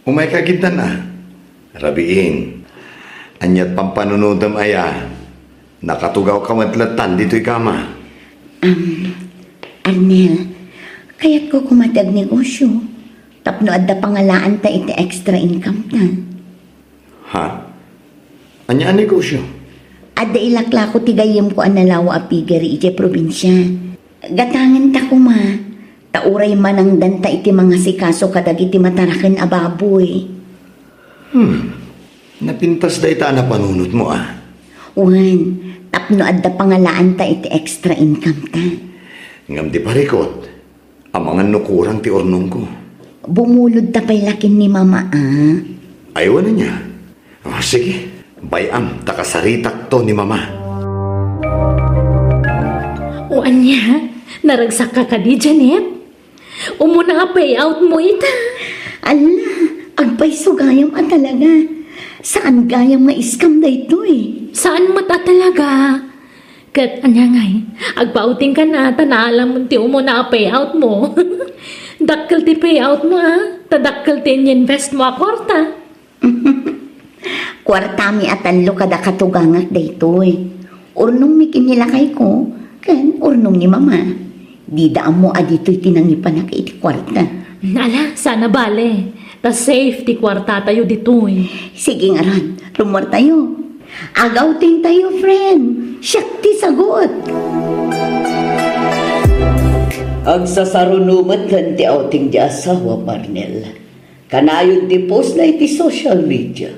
umayka ketdin a. Rabiin, ania't pampanunotem aya? Nakatugawka met lattan ditoy kama. Um, Arnel, kayatko koma ti agnegosyo. Tapno adda pangalaanta iti extra income ta. Ha? Ania a negosyo? Adda ilaklako ti gayyemko a nalawa a piggery idiay probinsia. Gatangenta koma, ta uray manangdanta iti mangasikaso kadagiti mataraken a baboy. Hmm. Napintas dayta a napanunotmo a. Wen, tapno adda pangalaanta iti extra income ta. Ngem di parikot, amangan no kurang ti urnongko. Bumulodta pay la ken ni Mama a. Ay, wen ania? O, sige, bay-am ta kasaritakto ni Mama. O ania? Naragsakka kadi, Janet? Umuna a payoutmo ita. Ala, agpayso gayam a talaga. Saan gayam nga scam daytoy? Saan met a talaga? Ket ania ngay, agpa-outingkan a ta naalamon ti umuna a payoutmo. Dakkel ti payoutmo a, ta dakkel ti ininvestmo a kuarta. Kuartami a tallo kada katugangak daytoy. Urnongmi ken ni lakayko, ken urnong ni Mama. Dida ammo a ditoy ti nangipanak iti kuarta. Ala, saan a bale. Ta safe ti kuartatayo ditoy. Sige ngarud, rummuartayo. Agawtingtayo, friend. Siak ti sagut. Agsasaruno metten ti outing ti asawa, Arnel. Kanayon ti post na iti social media.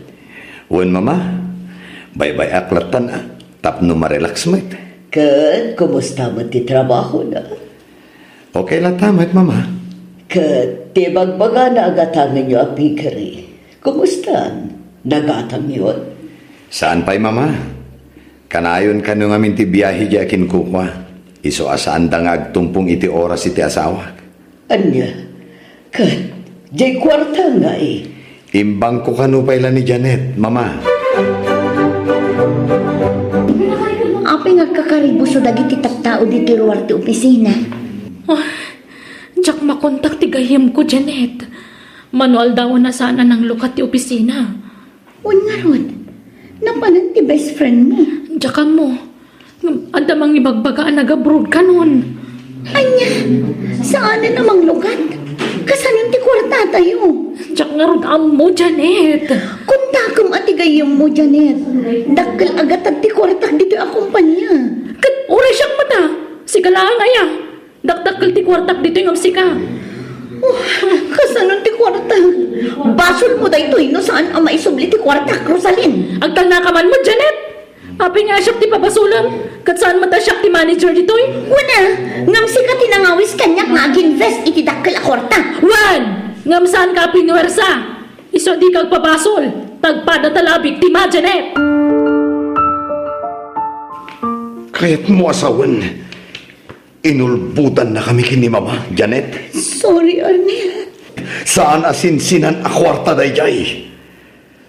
Wen, Mama, baybay-ak lattan a, tapno marelax met. Ket kumusta met ti trabahona? Okay latta met, Mama. Ket ti bagbagana a gatangenyo a piggery, kumustan? Nagatangyon? Saan pay, Mama. Kanayon kano ngamin ti biahe diay akinkukua. Isu a saanda nga agtumpong iti oras iti asawak. Ania? Ket diay kuarta ngay? Imbangko kano pay la ni Janet, Mama. Apay nga agkakaribuso dagiti tattao ditoy ruar ti opisina? Ah, diak makontak ti gayyemko, Janet. Mano aldawen a saan a nanglukat ti opisina. Wen ngarud, napanen ti best friend mo. Diak ammo. Ngem adda mangibagbaga a nag-abroad kanon. Ania? Saanen a manglukat? Kasanon ti kuartatayo? Diak ngarud ammo, Janet. Kontakem a ti gayyemmo, Janet. Dakkel a gatad ti kuartak ditoy a kompania. Ket uray siak met a, sika laeng aya. Dakdakkel ti kuartak ditoy ngem sika. Oh, kasanon ti kuarta? Basolmo daytoy no saan a maisubli ti kuartak, Rosalyn. Agtalnaka man met, Janet. Apay nga siak ti pabasolem, ket saan met a siak ti manager ditoy? Wen a, ngem sika ti nangawis kaniak nga ag-invest iti dakkel a kuarta. Wen, ngem saanka a pinuwersa. Isu a dika agpabasol, ta agpadata la a biktima, Janet. Kayatmo a sawen. Inulbodannakami ken ni Mama, Janet. Sorry, Arnel. Saan a sinsinan a kuarta daydiay.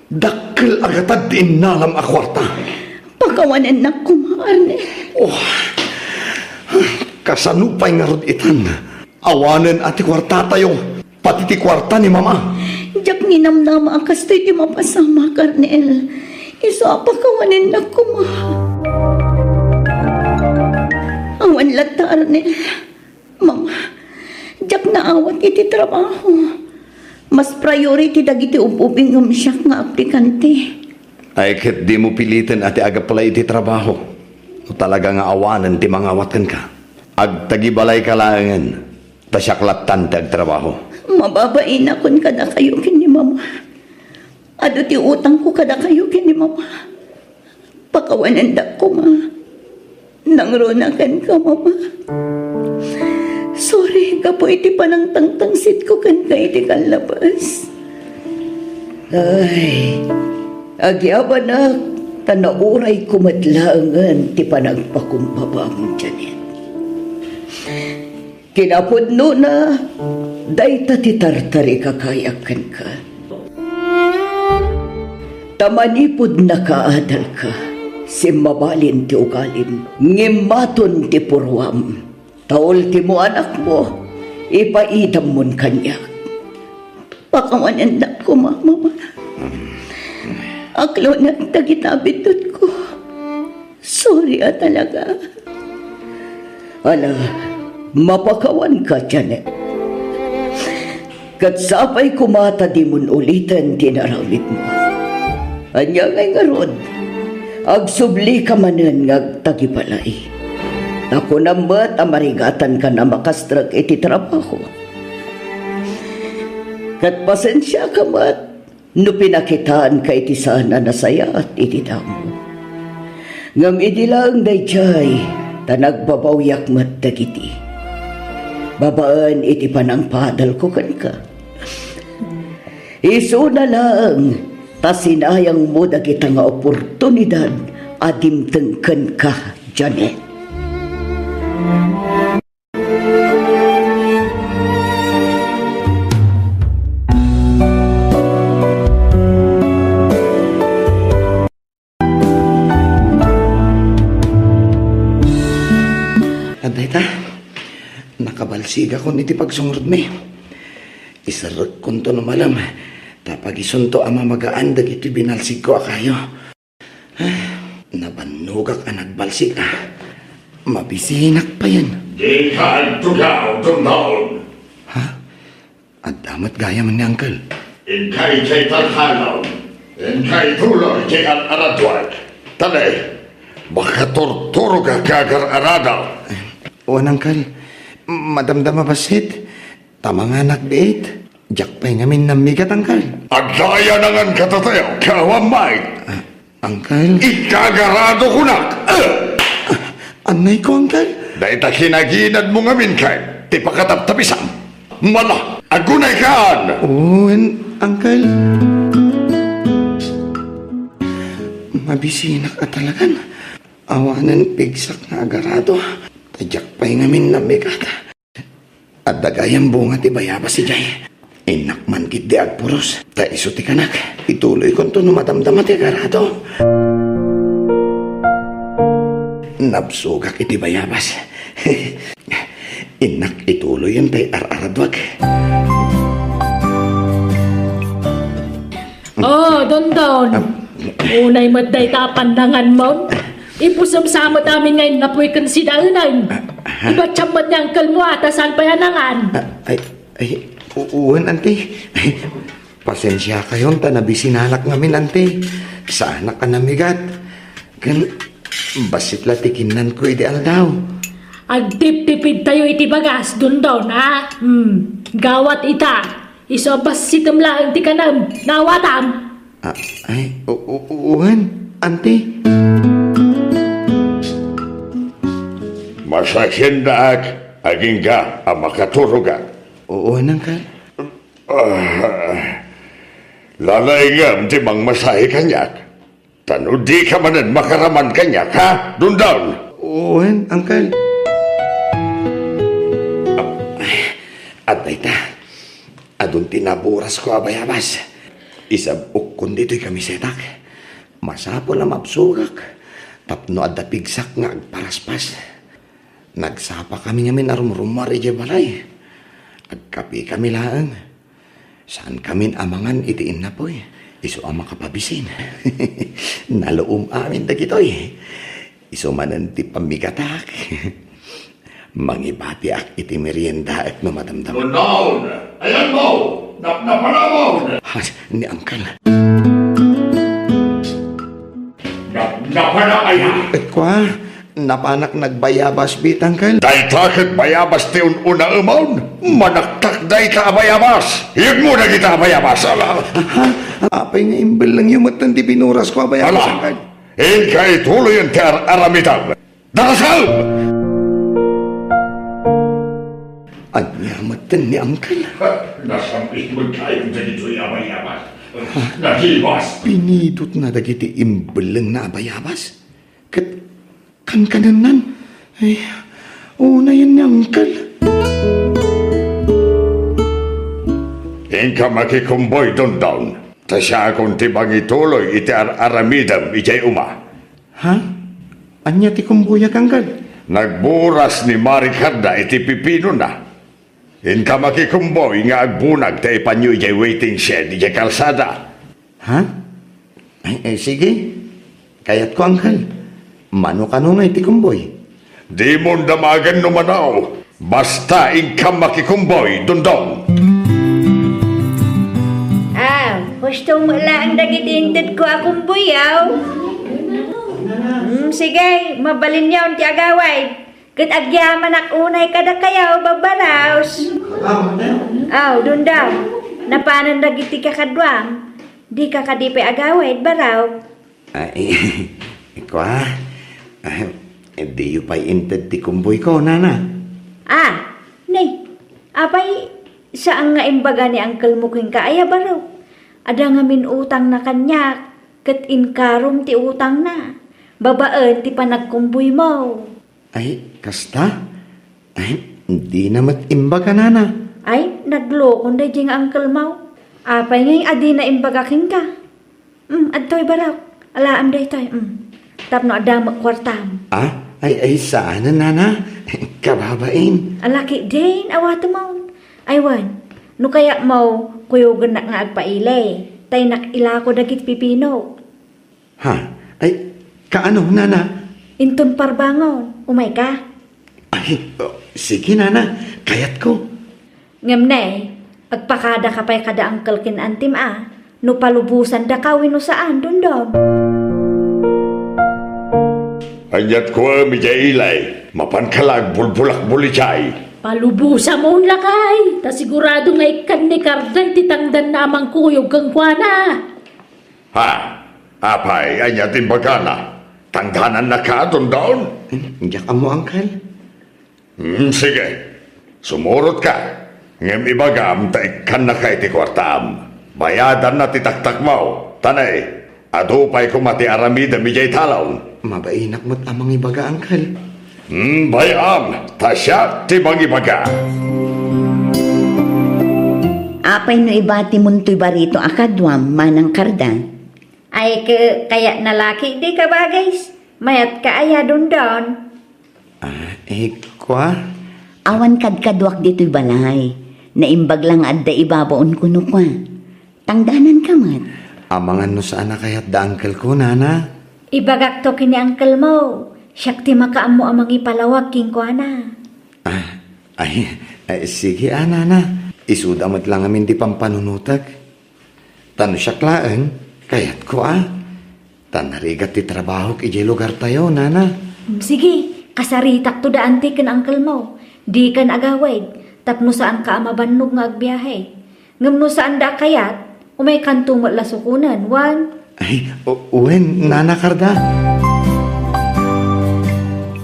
Dakkel a gatad ti innalam a kuarta. Pakawanennak koma, Arnel. Oh. Kasano pay ngarud itan? Awanen a ti kuartatayo. Pati ti kuarta ni Mama. Diak ninamnama a kastoy ti mapasamak, Arnel. Isu a pakawanennak koma. Awan latta, Arnel. Mama, diak naawat iti trabaho. Mas priority dagiti ub-ubing ngem siak nga aplikante. Ay, ket dimo piliten a ti agaplay iti trabaho. No talaga nga awanen ti mangawat kenka, agtagibalayka laengen, ta siak lattan ti agtrabaho. Mababainakon kadakayo ken ni Mama. Adu ti utangko kadakayo ken ni Mama. Pakawanendak koma. Nangruna kenka, Mama. Sorry gapu iti panangtangtangsitko kenka iti kallabas. Ay, agyabanak, ta naurayko met laengen ti panagpakumbabam, Janet. Kinapudnona, dayta ti tartarikakayak kenka. Ta manipud nakaadalka, simmabalin ti ugalim, ngimmaton ti puruam. Ta ultimo anakmo, ipaidammon kaniak. Pakawanendak koma, Mama. Aklonak dagita biddutko. Sorry a talaga. Ala, mapakawanka, Janet. Ket sapay koma ta dimon uliten ti inaramidmo. Ania ngay ngarud? Agsublika manen nga agtagibalay. Ta kunam met a marigatankan a makastrek iti trabaho. Ket pasensiaka met no pinakitaanka iti saan a nasayaat iti damo. Ngem idi laeng daydiay, ta nagbabawiak met dagiti babaen iti panangpadalko kenka. Isuna laeng ta sinayangmo dagita nga oportunidad a dimteng kenka, Janet. Adda ita, nakabalsigakon iti pagsungrodmi. Iserrekkonto no malem, ta pagisunto a mamagaan dagiti binalsigko a kayo. Nabannogak a nagbalsig a. Mabisinak payen. Dika agtugaw, Dondon. Ha? Adda met gayam ni Uncle. Inka idiay taltalon. Inka ituloy ti ar-araduak. Tali, makaturturogak nga agar-arado. Wen, Uncle. Madamdama bassit. Ta manganak diit. Diak pay ngamin nammigat, Uncle. Agdaya nangan kadatayo, kawam, Mike. Ah, Uncle. Ikagarado kunak. Ah! Ah, annay ko, Uncle. Dayta kinaginadmo ngamin ket ti pakataptapisam. Mala, agunay kan. Wen, Uncle. Mabisinak a talagan. Awanen pigsak nga agarado. Ta diak pay ngamin nammigat. Adda gayam bunga ti bayabas idiay. Innak man ketdi agpuros, ta isu ti kanak. Ituloykonto no madamdama ti agarado. Nabsogak iti bayabas. Innak ituloyen ti ar-araduak. Oh, Dondon. Ah. Unay met dayta a pannanganmon. Ipusem sa met amin nga innapoy ken sidaenan. Ah, ah. Ibatiam met ni Uncle mo a ta saan pay a nangan. Ah, ay, ay, u-, wen, Auntie. Ay, pasensiakayon ta nabisinanak ngamin, Auntie. Saanak a namigat. Ken, bassit la ti kinnanko iti aldaw. Agtiptipidtayo iti bagas, Dondon, ha? Hmm, gawat ita. Isu a bassitem laeng ti kanem, naawatam? Ah, ay, u-, u-, wen, Auntie. Masakiendaak, agingga a makaturogak. Wen, Uncle. Ah, lalaingem ti mangmasahe kaniak. Ta no dika manen makaraman kaniak, ha, Dondon? Wen, Uncle. Ah, adda ita. Adun ti naburasko a bayabas. Isab-okkon ditoy kamisetak. Masapul a mabsogak tapno adda pigsak nga agparaspas. Nagsapakami ngamin a rumrumuar idiay balay. Agkapekami laeng. Saankamin a mangan iti innapoy. Isu a makapabisin. Naluom amin dagitoy. Isu manen ti pammigatak. Mangibatiak iti meriendaek no madamdama. Nunnaon! Ayanmo! Napnapanamon! Ha, ni Angkel. Napnapana aya? Et kua, napanak nagbayabas, bit, Angkel? Dayta ket bayabas ti un-unaemon. Manaktak dayta a bayabas. Iyegmo dagita a bayabas. Ala. Ha? Apay nga imbellengyo metten ti binurasko a bayabas, Angkel? Ala. Inka ituloyen ti ar-aramidem. Darasem! Ania metten ni Angkel? Nasam-it met kayo dagitoy a bayabas. Nagibas! Pinidotna dagiti imbellengna a bayabas. Ket kankanennan, ay, unayen ni Angkel. Inka makikumboy, Dondon. Ta siakon ti mangituloy iti ar-aramidem idiay uma. Ha? Ania ti kumboyak, Angkel? Nagburas ni Mari Karda iti pipinona. Inka makikumboy nga agbunag ta ipanyo idiay waiting shed idiay kalsada. Ha? Ay, ay, sige. Kayatko, Angkel. Mano kano nga iti kumboy? Dimon damagen no mano. Basta inka makikumboy, Dondon. Ah, husto met laeng dagiti intedko a kumboy, aw? Hmm, sige, mabalinyon ti agawid. Ket agyamanak unay kadakayo, babbaraos. Aw, Dondon, napanen dagiti kakaduam. Dika kadi pay agawid, baraw? Ay, kua, ay, diyo pay inted ti kumboyko, nana. Ah, ne, apay, saan nga imbaga ni angkelmo kenka aya, baraw? Adda ngamin utangna kaniak, ket inkarom ti utangna, babaen ti panagkumboymo. Ay, kasta? Ay, dina met imbaga, nana. Ay, naglokon daydiay nga angkelmo. Apay ngay a dina imbaga kenka? Mm, adtoy, baraw. Alaem daytoy, mm. Tapno adda met kuartam. Ah? Ay, ay, saan, nana? Kababain. Ala, ketdin, awatemon. Ay, wen, no kayatmo, kuyogennak nga agpaili. Tay nak ilako dagiti pipino. Ha? Ay, kaano, nana? Inton parbangon, umayka? Ay, oh, sige, nana. Kayatko. Ngem ne, agpakadaka pay kada angkel ken antim a, no palubosandaka wenno saan, Dondon. Aniat kuem idiay ilay, mapanka la agbulbulakbul idiay. Palubosamon lakay, ta sigurado nga ikkan ni Karda iti tangdanna a mangkuyog kenkuana. Ha? Apay, ania ti imbagana? Tangdanannaka, Dondon? Hmm, diak ammo, angkel. Hmm, sige. Sumurotka. Ngem ibagam ta ikkannaka iti kuartam. Bayadanna ti taktakmo. Ta ne, adu pay koma ti aramidem idiay talon. Mabainak met a mangibaga, angkel. Hmm, bay-am, ta siak ti mangibaga. Apay no ibatimon toy barito a kaduam, Manang Karda? Ay, ke, kayatna la ketdi, kabagis. Mayatka aya, Dondon? Ah, eh, kua? Awan kadkaduak ditoy balay. Naimbag la nga adda ibabaonko no kua. Tangdananka met. Amangan no saan a kayat da angkelko, nana. Ibagakto ken ni angkelmo. Siak ti makaammo a mangipalawag kenkuana. Ah, ay, ay, sige, ah, nana. Isuda met la ngamin ti pampanunotek. Ta no siak laeng, kayatko, ah. Ta narigat ti trabahok idiay lugartayo, nana. Mm, sige, kasaritakto da anti ken angkelmo. Dikan agawid, tapno saanka a mabannog nga agbiahe. Ngem no saanda a kayat, umaykanto met la sukonen, wen? Ay, u-, wen, Nana Karda.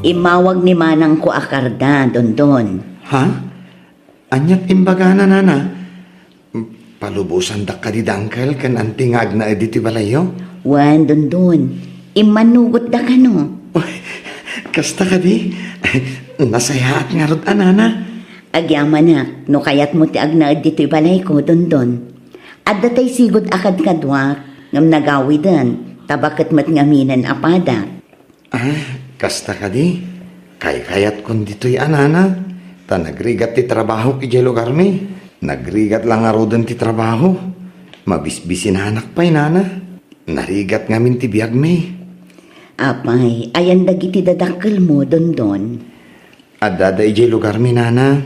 Immawag ni manangko a Karda, Dondon. Ha? Ania ti imbagana, nana? Palubosandak kadi da angkel ken anti nga agnaed iti balayyo? Wen, Dondon. Immannugotda kano. Uy, kasta kadi? Nasayaat ngarud a, nana. Agyamanak, no kayatmo ti agnaed ditoy balayko, Dondon. Adda tay sigud a kadkaduak, ngem nagawiden, ta baket met ngaminen a padak. Ah, kasta kadi? Kaykayatkon ditoy a, nana, ta nagrigat ti trabahok idiay lugarmi. Nagrigat la ngaruden ti trabaho. Mabisbisinanak pay, nana. Narigat ngamin ti biagmi. Apay, ayan dagiti dadakkelmo, Dondon? Addada idiay lugarmi, nana.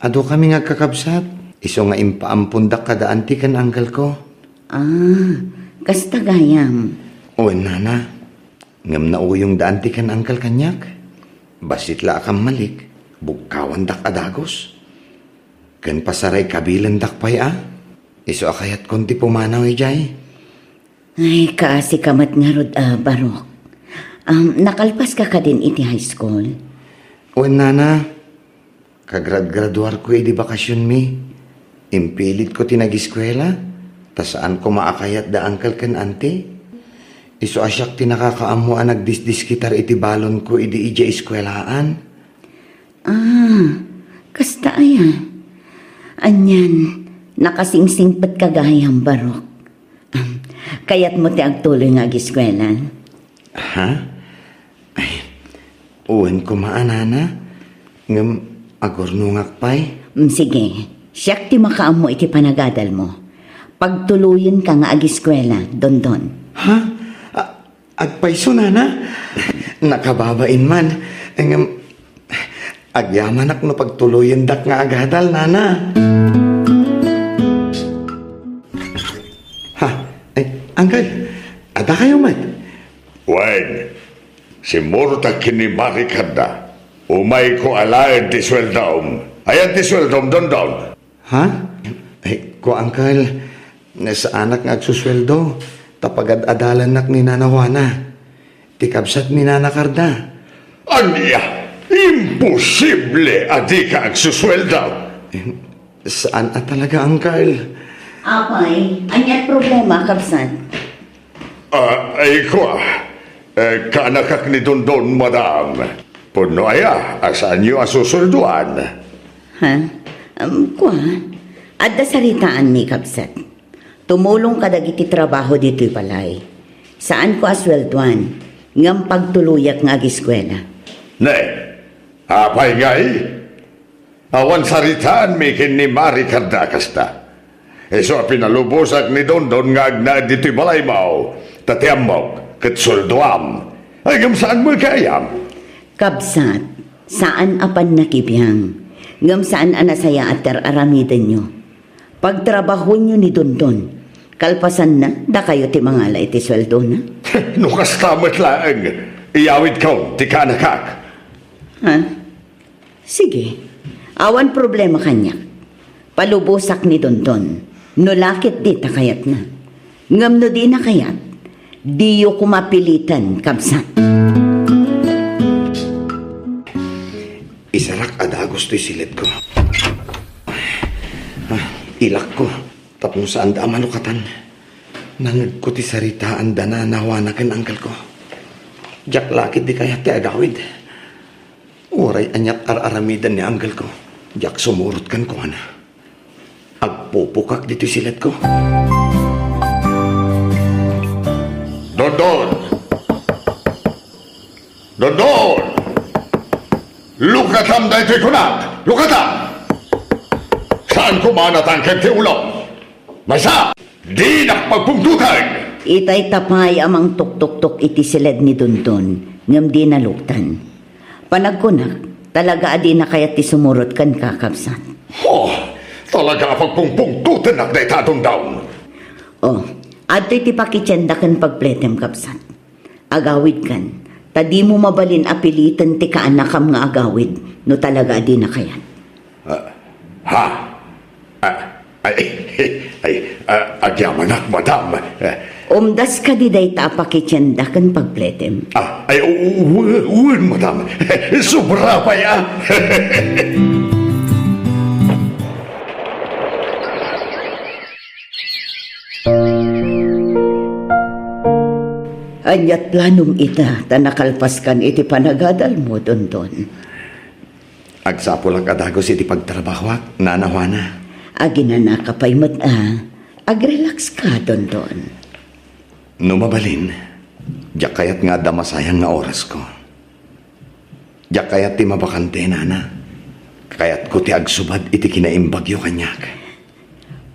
Adu kami nga agkakabsat. Isu nga impaampondak kada anti ken angkelko. Ah, kasta gayam. Wen, nana. Ngem nauyongda anti ken angkel kaniak. Bassit la a kammalik, bugkawandak a dagus. Ken pasaray kabilendak pay a. Isu a kayatkon ti pumanaw idiay. Ay, kaasika met ngarud a, Barok. Um, nakalpaska kadin iti high school? Wen, nana. Kagradgraduarko idi bakasionmi. Impilitko ti nagiskuela, ta saan koma a kayat da angkel ken anti. Isu a siak ti nakakaammo a nagdisdiskitar iti balonko idi idiay eskuelaan. Ah, kasta aya? Anian, nakasingsingpetka gayam, Barok. Am, kayatmo ti agtuloy nga agiskuela? Ha? Ay, wen koma a, nana. Ngem agurnongak pay. Mm, sige. Siak ti makaammo iti panagadalmo. Pagtuloyenka nga agiskuela, Dondon. Ha? A-, agpayso, nana? Nakababain man. Ngem agyamanak no pagtuloyendak nga agadal, nana. Ha? Ay, angkel, adda kayo met? Wen, simmurotak ken ni Mari Carda. Umayko alaen ti sueldom. Ayan ti sueldom, Dondon? Ha? Ay, kua, angkel, saanak nga agsusueldo, ta pagad-adalannak ni Nana Juana. Ti kabsat ni Nana Carda. Ania? Imposible a dika agsusueldo! Eh, saan a talaga, angkel. Apay, ania't problema, kabsat? Ah, ay, kua. Eh, kaanakak ni Dondon, madam. Pudno aya a saanyo a susueldoan? Ha? Um, kua, adda saritaanmi, kabsat. Tumulong kadagiti trabaho ditoy balay. Saanko a sueldoan, ngem pagtuloyak nga agiskuela. Ne, apay ngay? Awan saritaanmi ken ni Mari Carda a kasta. Isu a pinalubosak ni Dondon nga agnaed ditoy balaymo, ta ti ammok ket sueldoam. Ay, ngem saan mo ikayam? Kabsat, saan a pannakibiang, ngem saan a nasayaat ti ar-aramidenyo. Pagtrabahoenyo ni Dondon. Kalpasanna, dakayo ti mangala iti sueldona. No kasta met laeng, iyawidko ti kaanakak. Ha? Sige. Awan problema kaniak. Palubosak ni Dondon. No la ket dita kayatna. Ngem no dina kayat, diyo koma piliten, kabsat. Isarak a dagus toy siledko. Ah, ilakko, tapno saanda a malukatan. Nangegko ti saritaanda Nana Juana ken angkelko. Diak la ketdi kayat ti agawid. Uray ania't ar-aramiden ni angkelko, diak sumurot kenkuana. Agpupukak ditoy siledko. Dondon! Dondon! Lukatam daytoy kunak! Lukatam! Saan koma a natangkeg ti ulom? Maysa! Dinak pagpungtoten! Itay ta pay a mangtuktuktok iti siled ni Dondon, ngem dina luktan. Panagkunak, talaga a dina kayat ti sumurot kenka, kabsat. Oh, talaga a pagpungpungtotennak dayta a Dondon. Oh, adtoy ti pakitienda ken pagpletem, kabsat. Agawidkan, ta dimo mabalin a piliten ti kaanakam nga agawid no talaga a dina kayat. Ah, ha? Ah, ay, ay, ah, agyamanak, madam. Ah. Umdas kadi dayta a pakitienda ken pagpletem? Ah, ay, u-, u-, wen, wen, madam. Sobra pay, ah. Ania't planom ita ta nakalpaskan iti panagadalmo, Dondon? Agsapulak a dagus iti pagtrabahoak, Nana Juana. Aginanaka pay met a, agrelax ka, Dondon. No mabalin, diak kayat nga adda masayang nga orasko. Diak kayat ti mabakante, nana. Kayatko ti agsubad iti kinaimbagyo kaniak.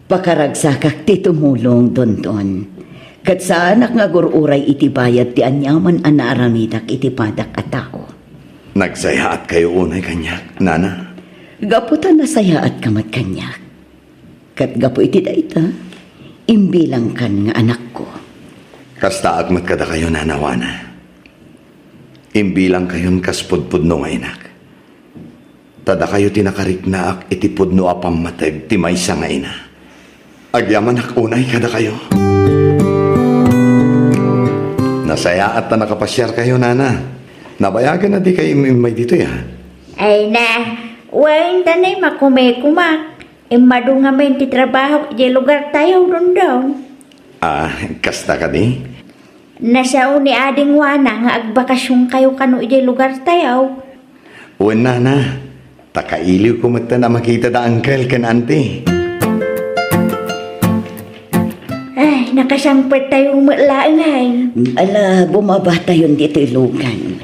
Pakaragsakak ti tumulong, Dondon. Ket saanak nga agur-uray iti bayad ti aniaman a naaramidak iti padak a tao. Nagsayaatkayo unay kaniak, Nana? Gapu ta nasayaatka met kaniak. Ket gapu iti dayta, imbilangkan nga anakko. Kastaak met kadakayo, Nana Juana. Imbilangkayon kas pudpudno nga inak. Ta dakayo ti nakariknaak iti pudno a pammateg ti maysa nga ina. Agyamanak unay kadakayo. Nasayaat ta nakapasiarkayo, Nana. Nabayagen a dikay im-immay ditoy, a? Ay na, wen, ta nay makumekumak. Immadu ngamin ti trabahok idiay lugartayo, Dondon. Ah, kasta kadi? Nasao ni Ading Juana nga agbakasionkayo kano idiay lugartayo. Wen, Nana, ta kailiwko metten a makita da uncle ken auntie. Ay, nakasangpettayo met laeng, ay. Ala, bumabatayon ditoy lugan.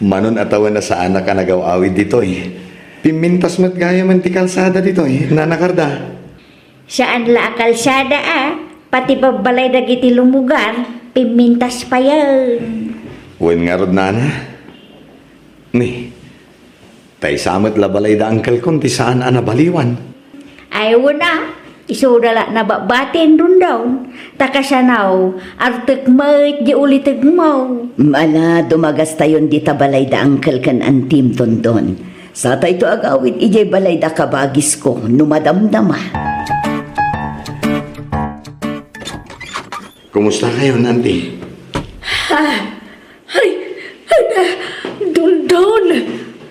Manon a tawen a saanak a nagaw-awid ditoy. Pimmintas met gayamen ti kalsada ditoy, Nana Carda. Saan la a kalsada a, pati babbalay dagiti lumugar, pimmintas payen. Wen ngarud, Nana? Ni, tay sa met la balay da uncle kon ti saan a nabaliwan. Ay, wen a, isuda la nababbatin, Dondon. Ta kasano, artek met di ulitegmo. Ala, dumagastayon dita balay da uncle ken auntie, Dondon. Satayto agawid idiay balay da kabagisko no madamdama. Kumusta kayo, Auntie? Ah, ay, ay, ah, Dondon,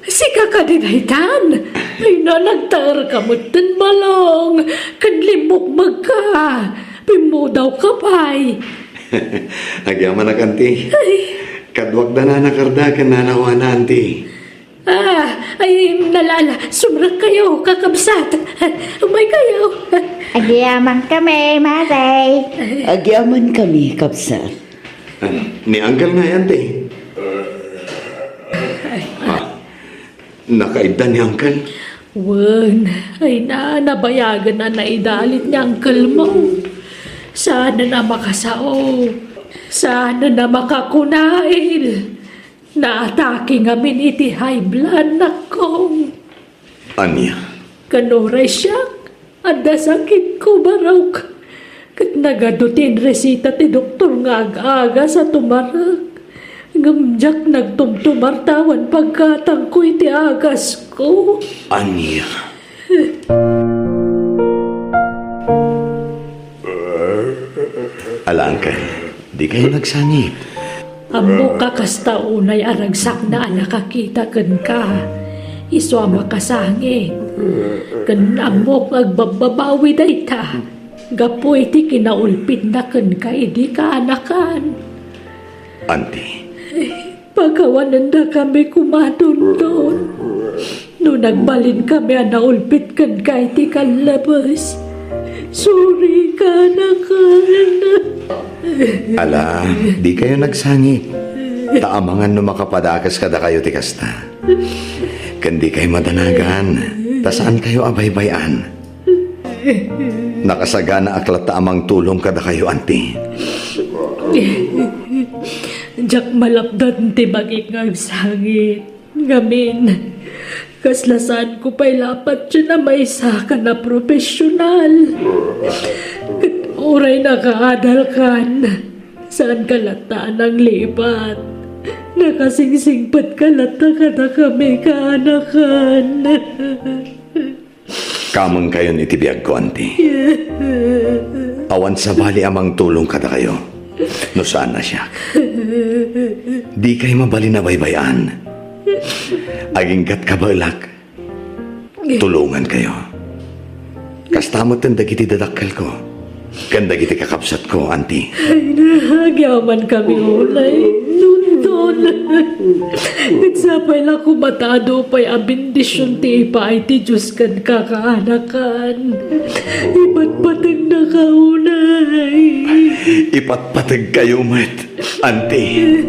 sika kadi daytan? Ay na, nagtaerka metten balong, ken limmukmekka, pimmudawka pay. Agyamanak, Auntie. Ay. Kaduak da Nana Carda ken Nana Juana, Auntie. Ah, ay, nalala, sumrekkayo, kakabsat. Umaykayo. Agyamankami, Mare. Agyamankami, kabsat. Ah, ni Uncle ngay, Auntie? Ah, nakaidda ni Uncle? Wen, ay na, nabayagen a naidalit ni Uncle mo. Saan a makasao. Saan a makakunail. Naatake ngamin iti high blood, nakkong. Ania? Ken uray siak, adda sakitko, barok. Ket nagadu ti inresita ti doktor nga ag-agas a tumarek. Ngem diak nagtumtumar ta awan paggatangko iti agasko. Ania? Ala, Uncle, dikayo nagsangit. Ammok a kasta unay a ragsakna a nakakita kenka, isu a makasangit. Ken ammok nga agbabbabawi dayta, gapu iti kinaulpitna kenka idi kaanakan. Auntie. Pakawanendakami koma, Dondon. No nagbalinkami a naulpit kenka iti kallabes, sorry, kaanakan. Ala, dikayo nagsangit. Ta amangan no makapadakas kadakayo ti kasta. Ken dikay madanagan, ta saankayo a baybay-an. Nakasaganaak latta a mangtulong kadakayo, Auntie. Diak malapdan ti bagik nga agsangit. Ngamin, kasla saanko pay la a patien a maisakan a profesional. Ket uray nakaadalkan, saanka latta a nanglipat. Nakasingsingpetka latta kadakami kaanakan. Kamengkayon iti biagko, Auntie. Awan sabali a mangtulong kadakayo no saan a siak. Dikay mabalin a baybay-an. Aginggat kabaelak, tulongankayo. Kasta met dagiti dadakkelko. Ken dagiti kakabsatko, Auntie. Ay, agyamankami unay, Dondon. Ket sapay la koma ta adu pay a bendision ti ipaay ti Dios kenka kaanakan. Ipatpategnaka unay. Ipatpategkayo met, Auntie.